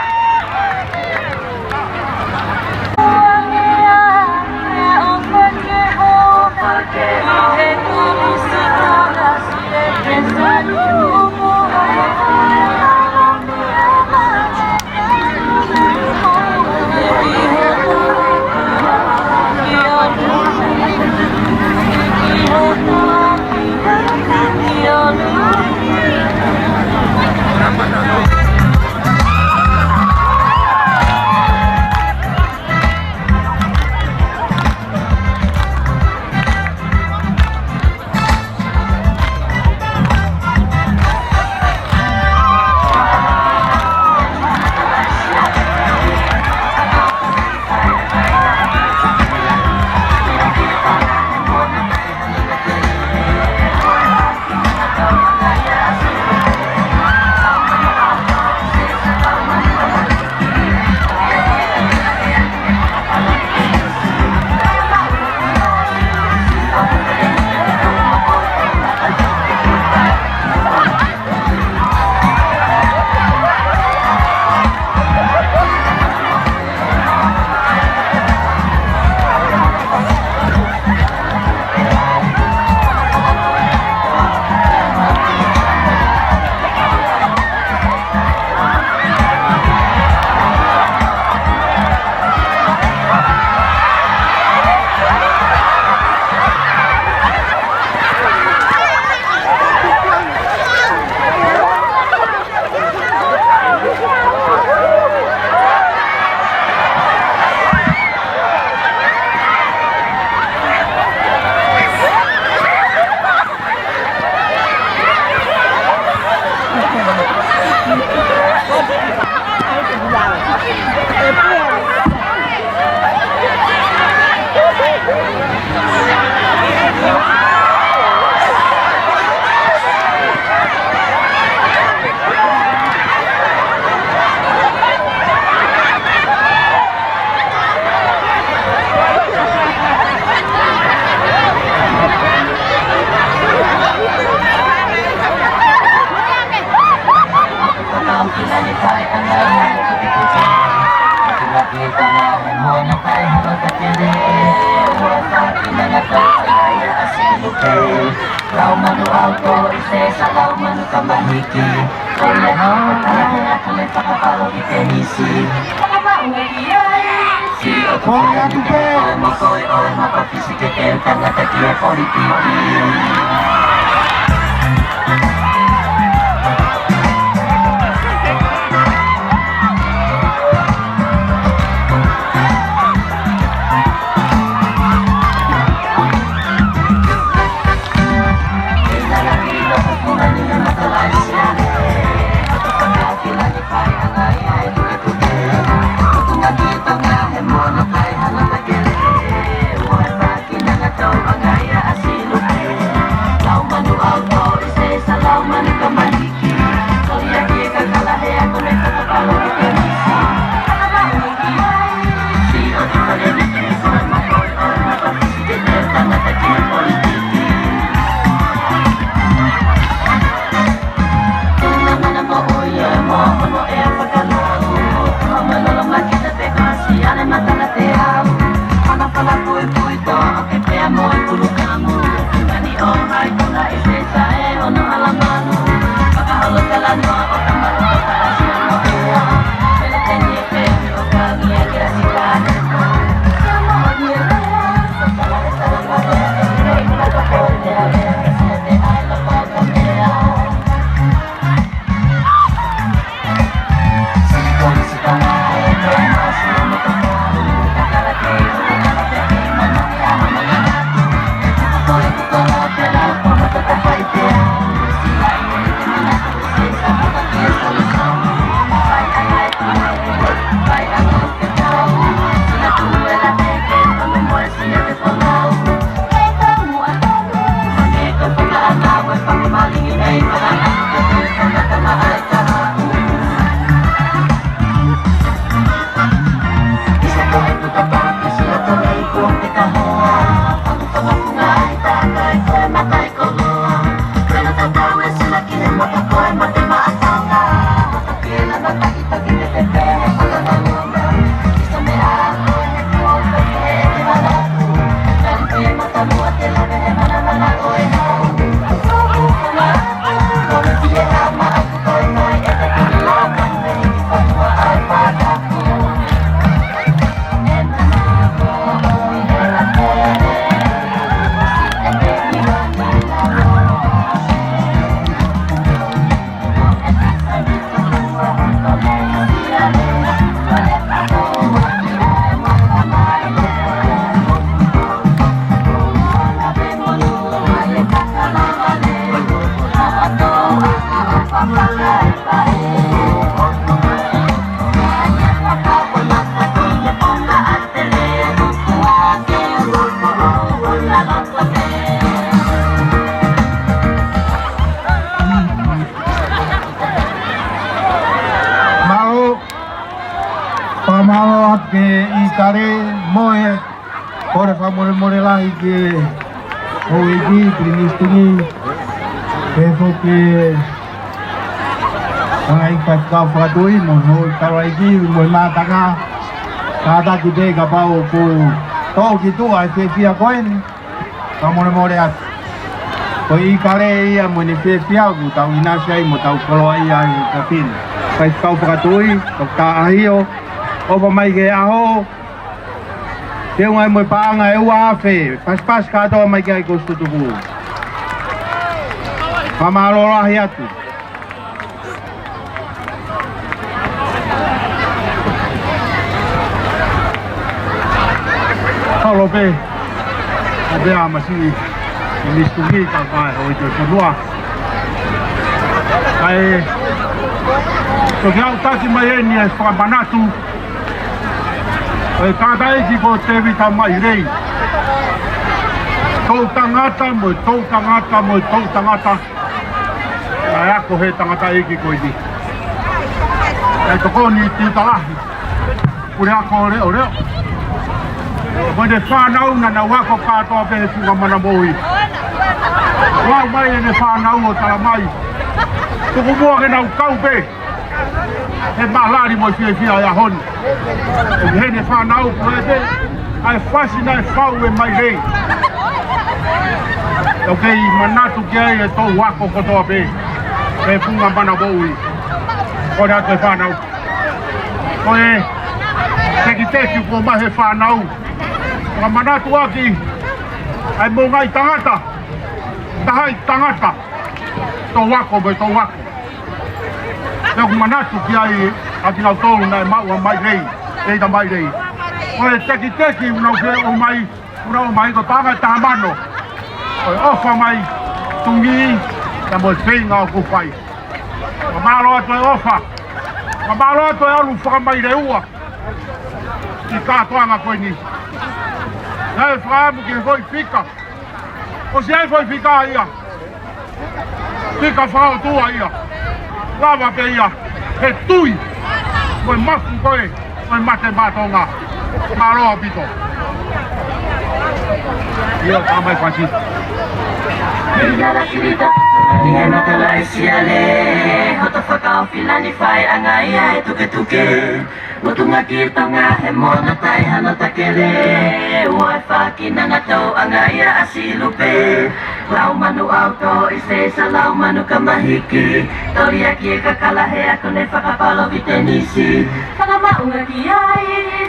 Mālō, fakamālō atu ki he ʻIkale mo e kole fakamolemole lahi ki he houʻeiki, Pilinisi Tuʻi, pehē foki ki he ngaahi faifekau fakatuʻi mo e houʻeiki taulaʻeiki mo e mātanga, kātaki pē kapau ʻoku tō ki tuʻa e fiefia ko eni. Fakamolemole atu. Ko e ʻIkale ia mo ʻene fiefia ʻoku tau ʻinasi ai mo tau koloaʻia ai he efiafi ni. Faifekau fakatuʻi, Toketā ʻAhio, ʻofa mai ki he ʻaho, teunga ai mo e paʻanga ʻe ua afe, pasipasi kātoa mai ki ai ko Sutupu. Fakamālō lahi atu. Kau lope, ʻa pea masi, Pilinisi Tuʻi, ka ʻi ai houʻeiki ʻo e fonua. Kae toki aʻutaki mai eni e fakamanatu ʻo e tangataʻeiki ko Tēvita Mailei. Toʻutangata mo e toʻutangata mo e toʻutangata. Naʻe ako he tangataʻeiki ko eni. Naʻe tokoni tiuta lahi. Puleako Leʻoleʻo. Mo ʻene fānau naʻa nau ako kātoa pē he funga mana moʻui. Lau mai ʻene fānau ʻo tala mai, tuku muʻa ke nau kau pē. he mālali mo e fiefia ʻa e ʻaho ni. ʻOku ʻi heni e fānau ko ē pē, ʻa e fasi naʻe fai ʻe Mailei. ʻOku kei manatu ki ai e toʻu ako kotoa pē, ʻe Funga Mana Moʻui. Kole atu e fānau. Ko e tekiteki kuo ʻomai he fānau. Fakamanatu ʻaki ʻa e moʻungaʻi tangata, tahaʻi tangata, toʻu ako mo e toʻu ako. Pea ʻoku manatu ki ai ʻa kinautolu naʻe maʻu ʻa Mailei, ʻEita Mailei. Ko e tekiteki ʻoku nau fie ʻomai, ʻoku nau ʻomai ko e paʻanga ʻe taha mano. Ko e ʻofa mai, tui, pea mo e feinga ʻoku fai. Fakamālō atu e ʻofa. Fakamālō atu e ʻalu fakamaileua ki he kātoanga ko eni. Naʻe fakaʻamu ki he foʻi fika. ʻOsi ʻi ai e foʻi fika ia. Fika fakaʻotua ia. Lava pē ia he tui mo e mafu ko ē ʻo e mate maʻa Tonga. Mālō ʻaupito. ʻIo, tā mai fasi. Mei Lala Kirita, ʻi he Makalaisiale, hoto fakaofila ni faiʻanga ia e tuketuke. Motunga ki Tonga he mono tai hano takele. Ua e faki nanga tau anga ia ʻa Silupe. Lau manu ʻauto ʻi se sa lau manu kamahiki. Toli ʻaki e kakala he ako ne fakapalo vitenisi. Fakamaʻunga ki ai.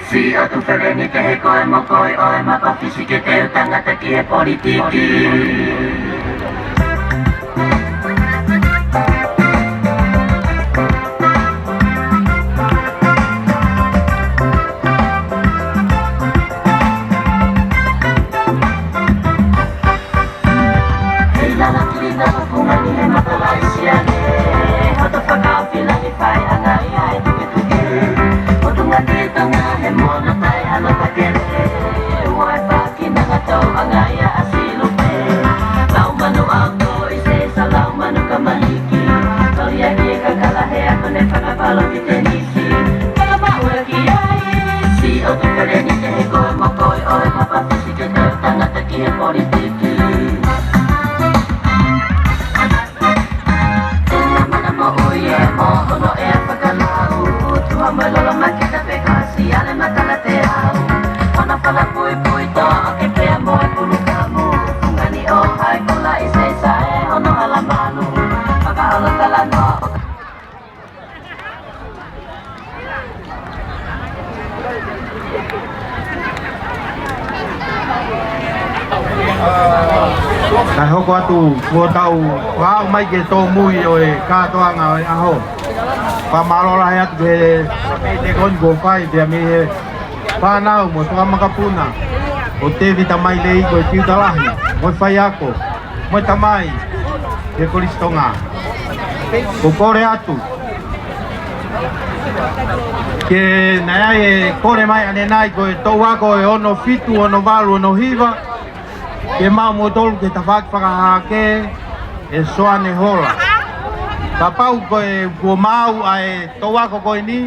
Si o tu feleni ke he koe mo koe ʻo e mapa fisi ke teu tangata ki he politiki. Ki nanga tau anga ia ʻa Silupe. Lau manu ʻauto ʻi se sa lau manu kamahiki. Toli ʻaki e kakala he ako ne fakapalo vitenisi. Fakamaʻunga ki ai. Si o tu feleni ke he koe mo koe ʻo e mapa fisi ke tau tangata ki he politiki. Tuna mana moʻui e moʻono e fakalau. Tuha mai lolo makita pe kasi ale makala te au. Ona fala pui pui to ke pea mo e pulu kamu. Fungani o hai kola i se sa e ono hala manu. Fakahala tala no. Kae hoko atu, kuo tau ʻaʻu mai ki he tōmui ʻo e kātoanga ʻo e ʻaho. Fakamālō lahi atu ki he te koni kuo fai, pea mei he fānau mo e fakamakapuna ʻo Tēvita Mailei ko e tiuta lahi, mo e faiako, mo e tamai, ki he Kolisi Tonga. Ko e kole atu. Ke naʻe ʻi ai e kole mai ʻanenai ko e toʻu ako ʻe ono fitu, ono valu, ono hiva. Ke maʻu moutolu ke tafaʻaki fakahahake ʻe Soane Hola. Kapau ko e kuo maʻu ʻa e toʻu ako ko eni,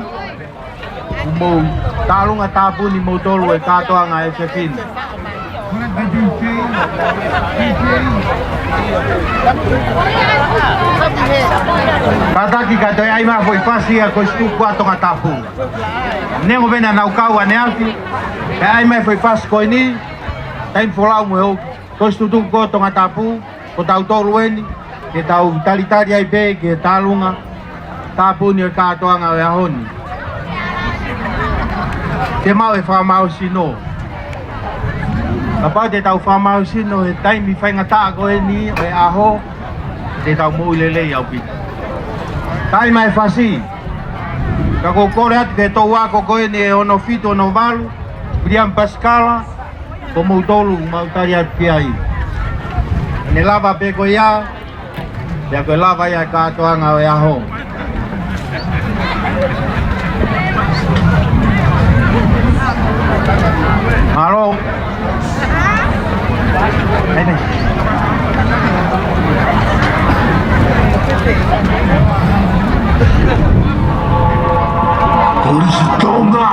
mou tālunga tāpuni moutolu e kātoanga e fefine. Kātaki ka toe ʻai mai foʻi fasi ʻa Kolisi Tuku ʻa Tongatapu. Neongo pē naʻa nau kau ʻaneafi, kae ʻai mai foʻi fasi ko eni, taimi folau mo e ʻoku Kolisi Tuku ʻa Tongatapu. Ko tautolu eni, ke tau talitali ai pē ki he tālunga, tāpuni e kātoanga ʻo e ʻaho ni. Te maʻu e fakamālohisino. Kapau te tau fakamālohisino he taimi faingataʻa ko eni ʻo e ʻaho, te tau moʻui lelei ʻaupito. Taimi e fasi. Ka ko e kole atu ki he toʻu ako ko eni ʻe ono fitu ono valu, William Pasikala, ko moutolu mau tali atu ki ai. Ne lava pē ko ia, pea ko e lava ia e kātoanga ʻo e ʻaho. Mālō. Ene. Kolisi Tonga.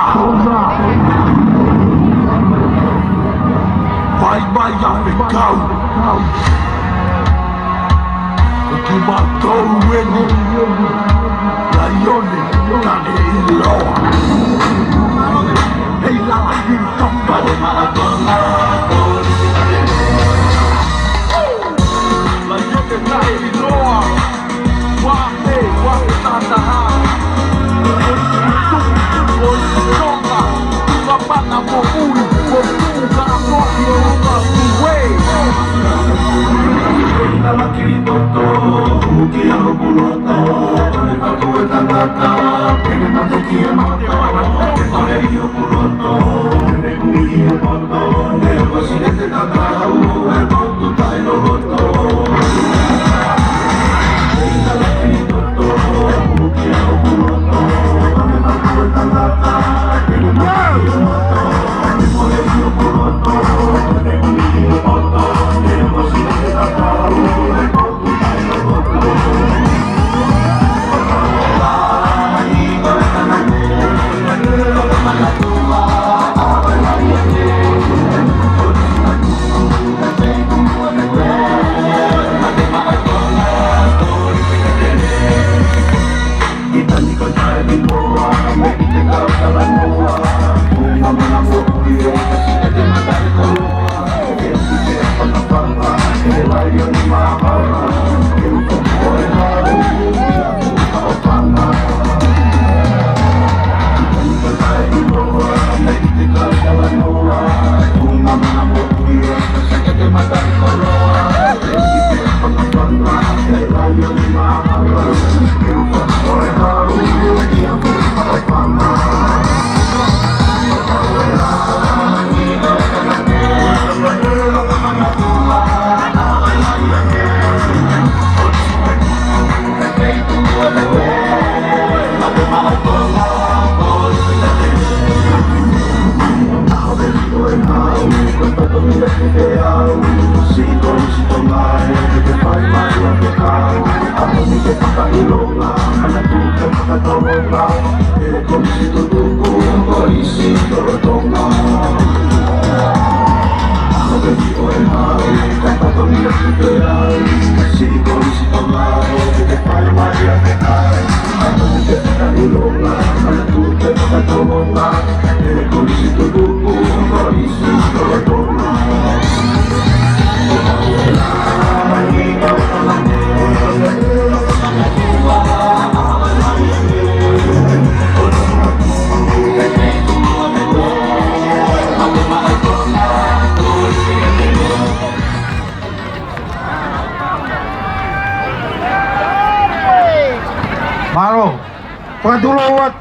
Fai mai ʻa e fekau. Ko kimautolu eni. Ia Mālō. Fakatulou atu.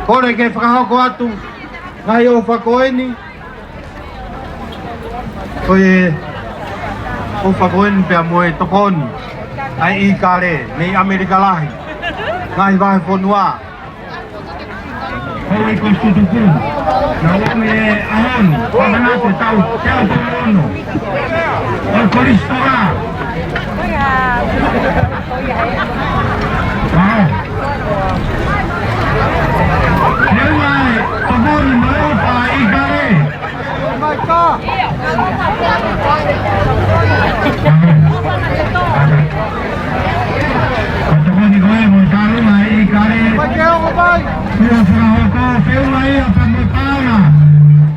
Kole ke fakahoko atu ngaahi ʻofa ko eni. Ko e ʻofa ko eni pea mo e tokoni ʻa e ʻIkale mei ʻAmelika Lahi, ngaahi vahefonua. Ko e ko Tutuku. Na o me ahon, ko na te tau, te au tau ono. ʻO Kolisi Toa. Wow. He ua e tokoni mo e ʻofa ʻa e ʻIkale. Ko e tokoni ko ē mo e tālunga ʻa e ʻIkale. Kuo fakahoko feʻunga ia pea mo e paʻanga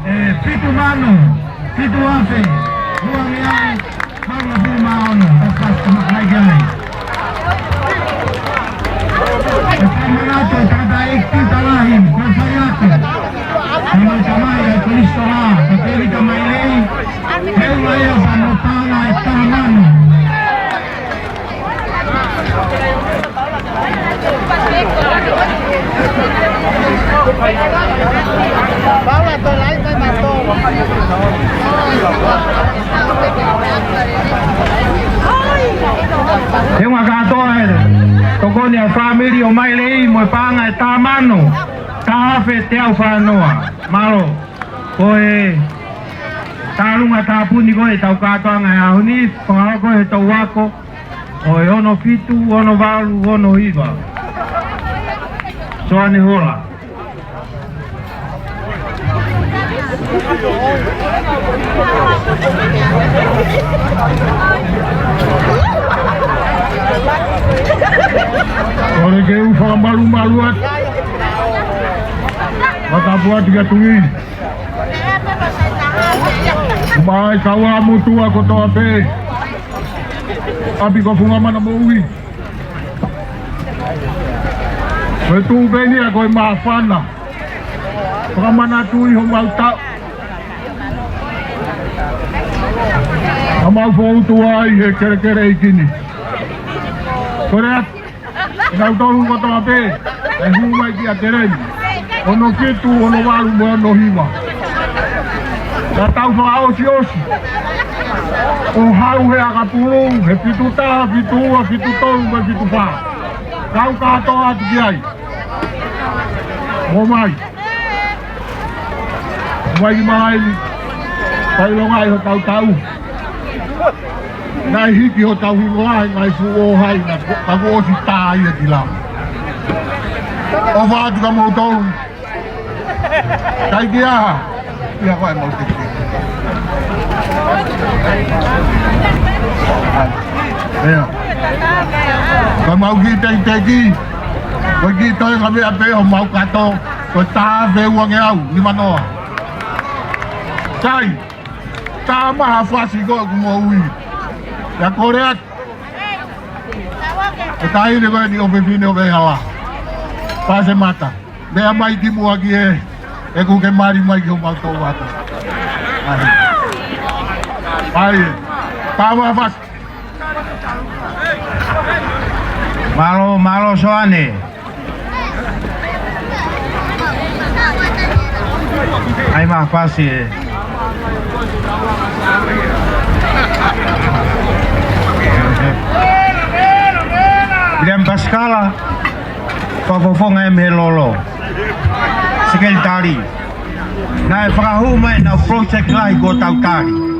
ʻe fitu mano, fitu afe, ua ngeau, mano pulu mā ono, ʻo pasi ka makai ki ai. ʻE fakamanatu ʻe he tangataʻeiki Tuta Lahi, kuo fai atu. Ko e tamai ʻa Kolisi Toa, ko Tēvita Mailei, feʻunga ia pea mo e paʻanga ʻe taha mano. He ua kātoa e tokoni ʻa e fāmili ʻo Mailei mo e paʻanga ʻe taha mano, taha afe teau fā noa. Mālō. Ko e tālunga tāpuni ko ē ʻetau kātoanga he ʻaho ni, fakahoko ʻe he toʻu ako ʻo e ono fitu, ono valu, ono hiva. Soane Hola. Kole ke u fakamalumalu atu. Matapu atu kia Tuʻi. Mai kau ʻa motuʻa kotoa pē. ʻApi ko Funga Mana Moʻui. Ko e tuʻu pē eni ia ko e māfana. Fakamanatu ʻi homau taʻu. ʻA mau foutu ai he kelekele ʻeiki ni. Kole atu. Kinautolu kotoa pē, ʻe hū mai kia Teleni. Ono fitu, ono valu, mo ono hiva. Ka tau fakaʻosiʻosi. ʻO hau he ʻakapulu, he fitu taha, fitu ua, fitu tolu, mo e fitu fā. Kau kātoa atu ki ai. ʻOmai. Mai ki malaini. Kailonga ʻi hotau taʻu. Naʻe hiki hotau hingoa he ngaahi fuʻu ʻōhai na ka kuo ʻosi tā ia ki lalo. ʻOfa atu kia moutolu. Kai ki aha? Ia ko e mau teke. Ia. Ka mau kiʻi tekiteki. Ko e kiʻi toe ka meʻa pē ʻo mau kato. Ko e taha afe ua ngeau nimanoa. Kai. Tama ha fasi ko ʻeku moʻui. Ia kole atu. E taʻahine ko eni ʻofefine ʻo Vehala. Pase mata. Meʻa mai ki muʻa ki he, ʻeku ke mali mai ki homau toʻu ata. ʻAi. ʻAi. Tama ha fasi. Mālō, mālō Soane. ʻAi ma fasi ē. William Pasikala, fakafofonga ē mei he lolo. Sekelitali. Naʻe fakahū mai ʻenau project lahi kuo tau tali.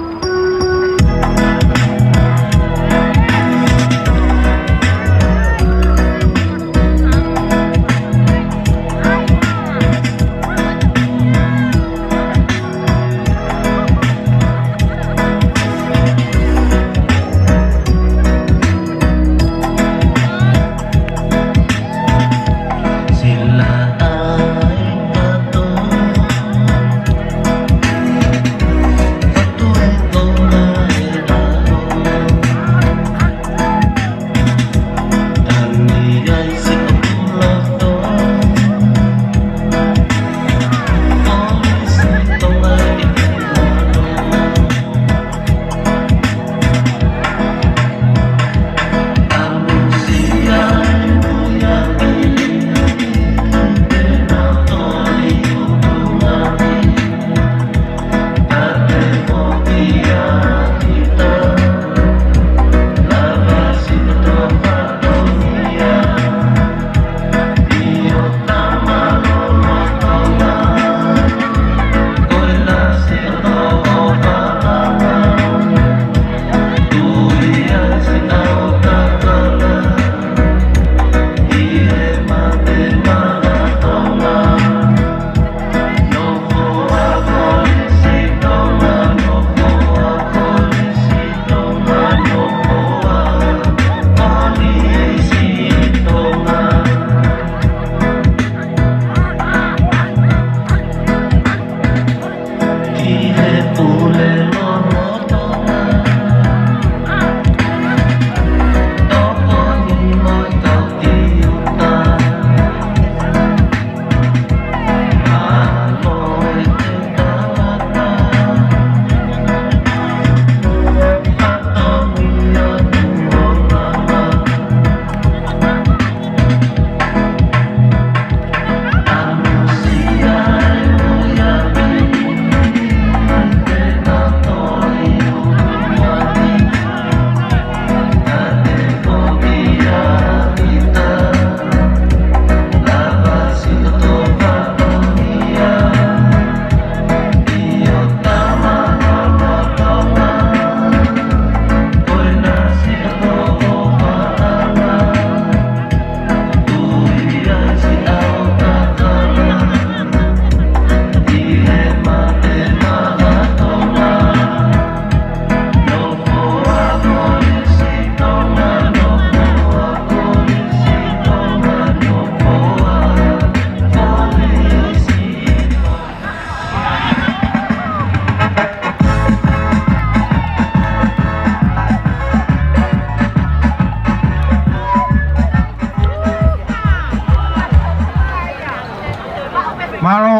Mālō.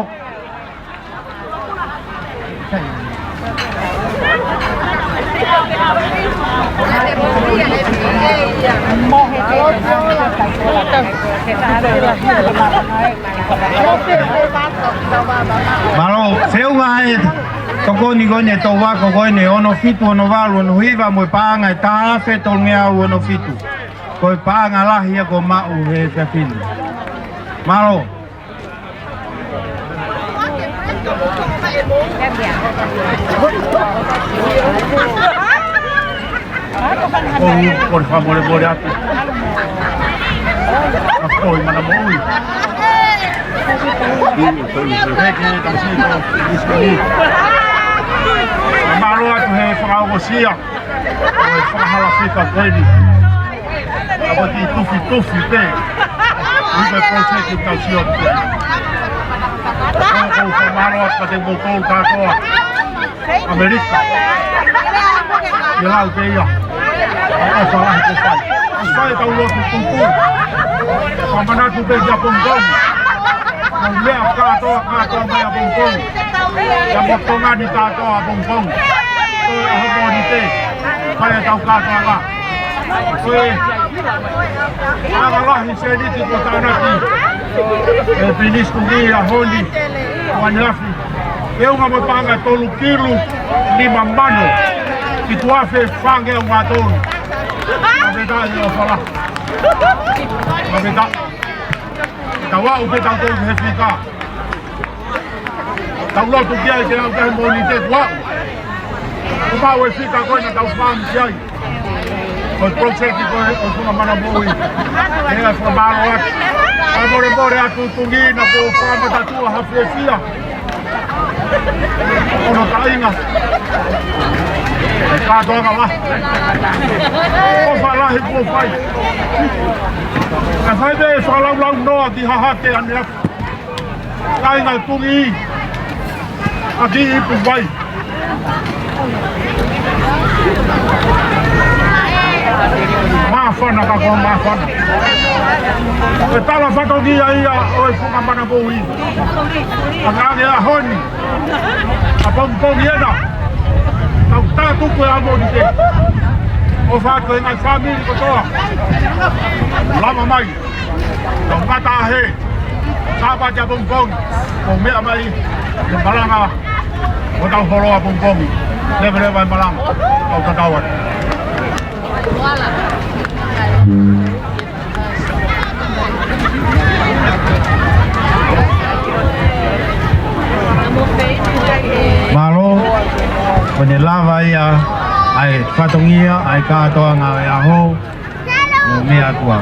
Mālō, feʻunga e tokoni ko eni, tau ako ko eni, ono fitu, ono valu, ono hiva, mo e paʻanga ʻe taha afe tolungeau ono fitu. Ko e paʻanga lahi ia kuo maʻu he efiafi ni. Mālō. ʻOku ou fakamolemole atu. ʻA e foʻi mana moʻui. Heke, tau sio, isi. Mālō atu he fakaongosia ʻo e fakahala fika ko eni. ʻA ko e kiʻi tufitufi pē ʻi he project ʻoku tau sio ki ai. ʻOku ou fakamālō atu kiate kimoutolu kātoa. ʻAmelika. ʻIo, lau pē ia. ʻOfa lahi kuo fai. ʻOku fai ʻetau lotu tupu. Fakamanatu pē kia Pongipongi. Ko e meʻa kātoa, kātoa mai ʻa Pongipongi. Kia Motonga ni kātoa ʻa Pongipongi. Ko e ʻaho Mōnite, fai ʻetau kātoanga. Ko e anga lahi seniti kuo tānaki ʻe Pilinisi Kuki ʻaho ni, ʻaneafi. Feʻunga mo e paʻanga tolu kilu nima mano, fitu afe fāngeau mā tolu. Fakafetaʻi ʻofa lahi. Fakafetaʻi. Tau aʻu pē tautolu ki he fika. Tau lotu ki ai ke aʻu ki he Mōnite kuo aʻu. Kuo maʻu e fika ko ē naʻa tau fakaʻamu ki ai. Ko e project ko ē ʻo e Funga Mana Moʻui. ʻE fakamālō atu. Fakamolemole atu Tungi naʻa kuo fakamatatua ha fiefia. Hono taʻinga. ʻE kātoanga lahi. ʻOfa lahi kuo fai. Ka fai pē fakalaulaunoa ki Hahake ʻaneafi. Kāinga Tungi, ʻa ki Ipu Vai. Māfana ka ko e māfana. Ko e tala fatongia ia ʻo e Funga Mana Moʻui. ʻA ngā ange ʻaho ni. ʻA Pongipongi ena. Tau tātuku e ʻaho ni ke. ʻOfa atu e ngaahi fāmili kotoa. Lava mai. Tau ngata he. Sāpate ʻa Pongipongi. Ko e meʻa mai. Ke malanga. Ko tau holo ʻa Pongipongi. Leveleva e malanga. Tau tatau atu. Mālō, ko ʻene lava ia ʻa e fatongia ʻa e kātoanga ʻo e ʻaho, mo meʻa ʻa e ʻOtua.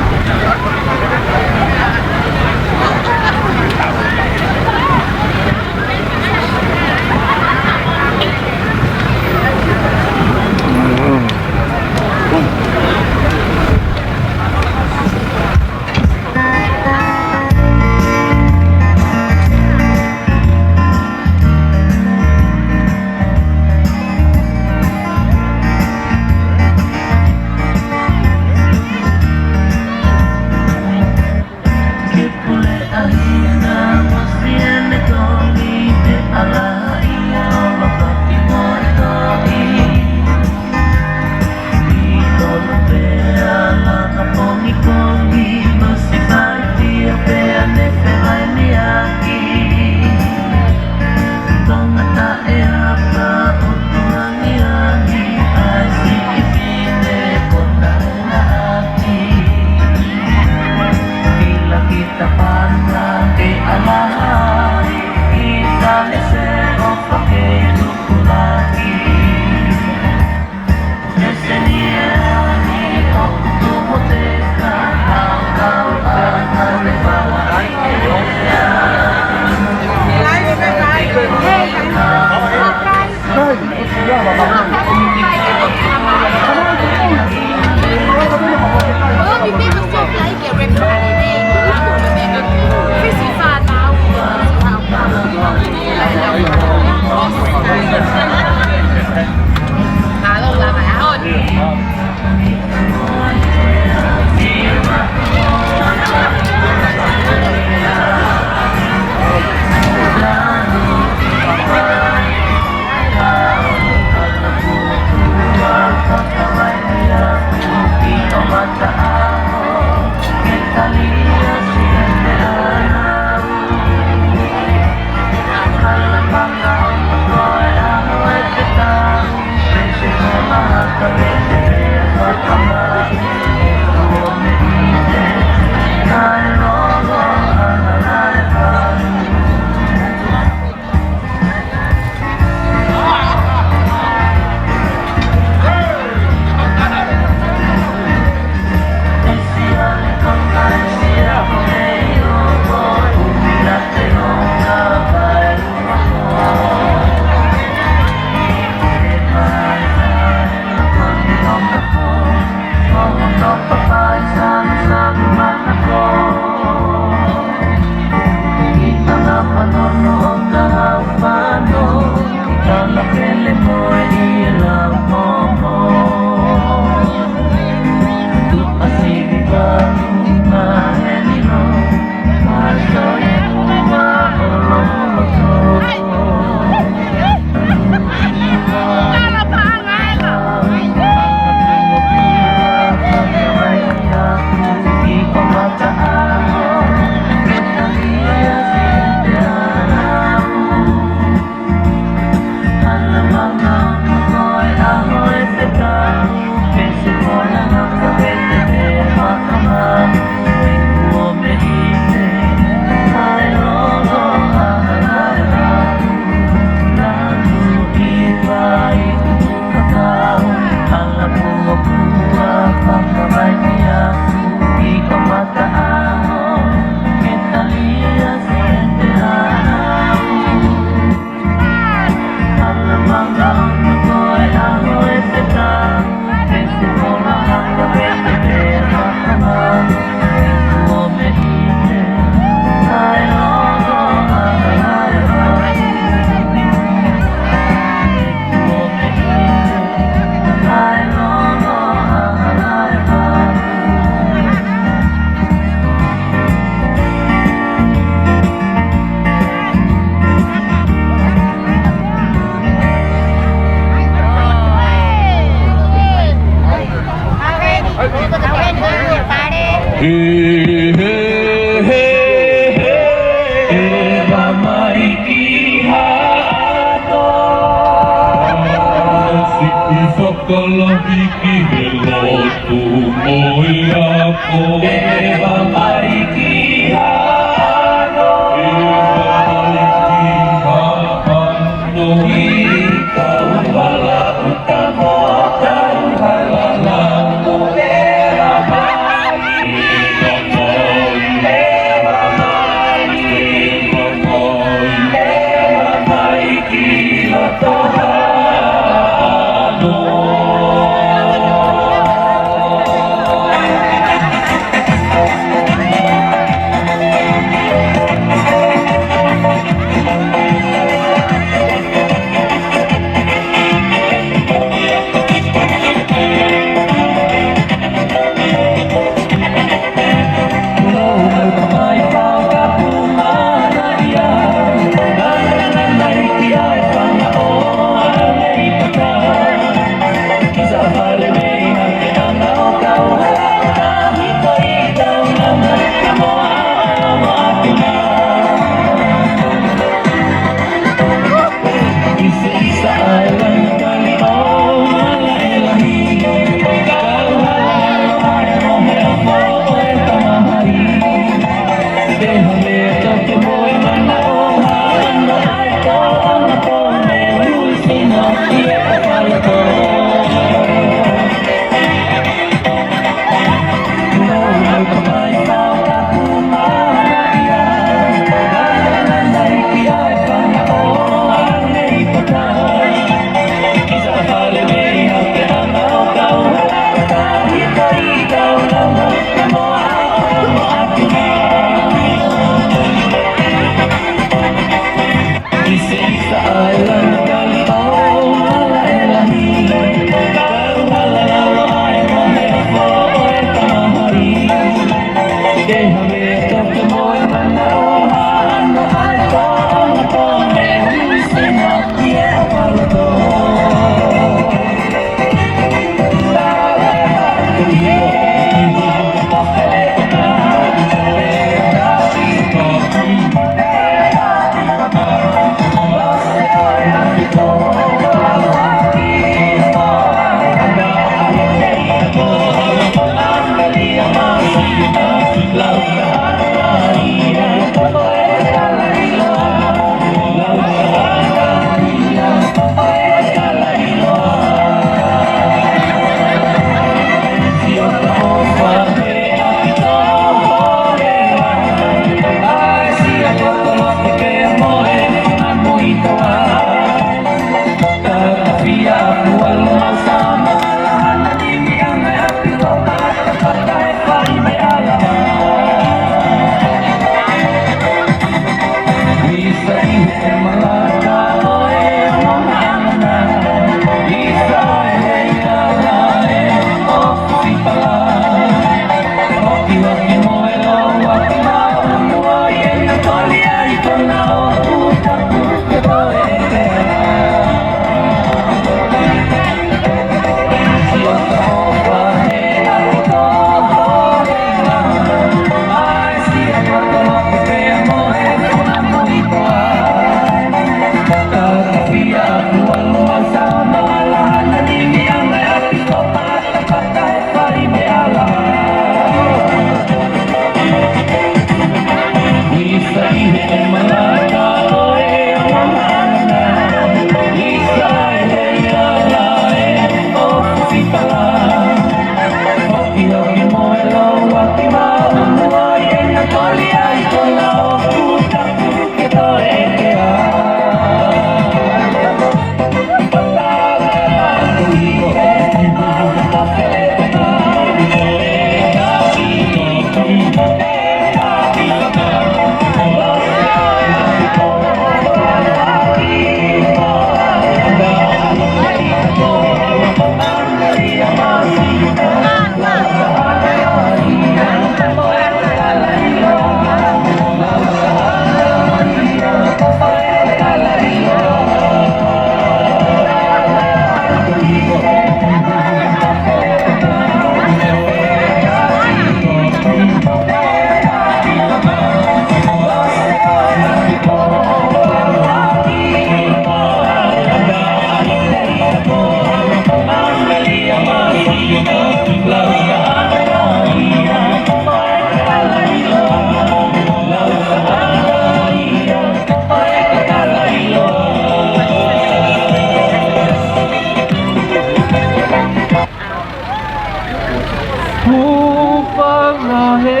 Hūfanga hē,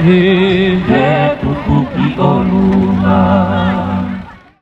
he pupuki ʻolunga.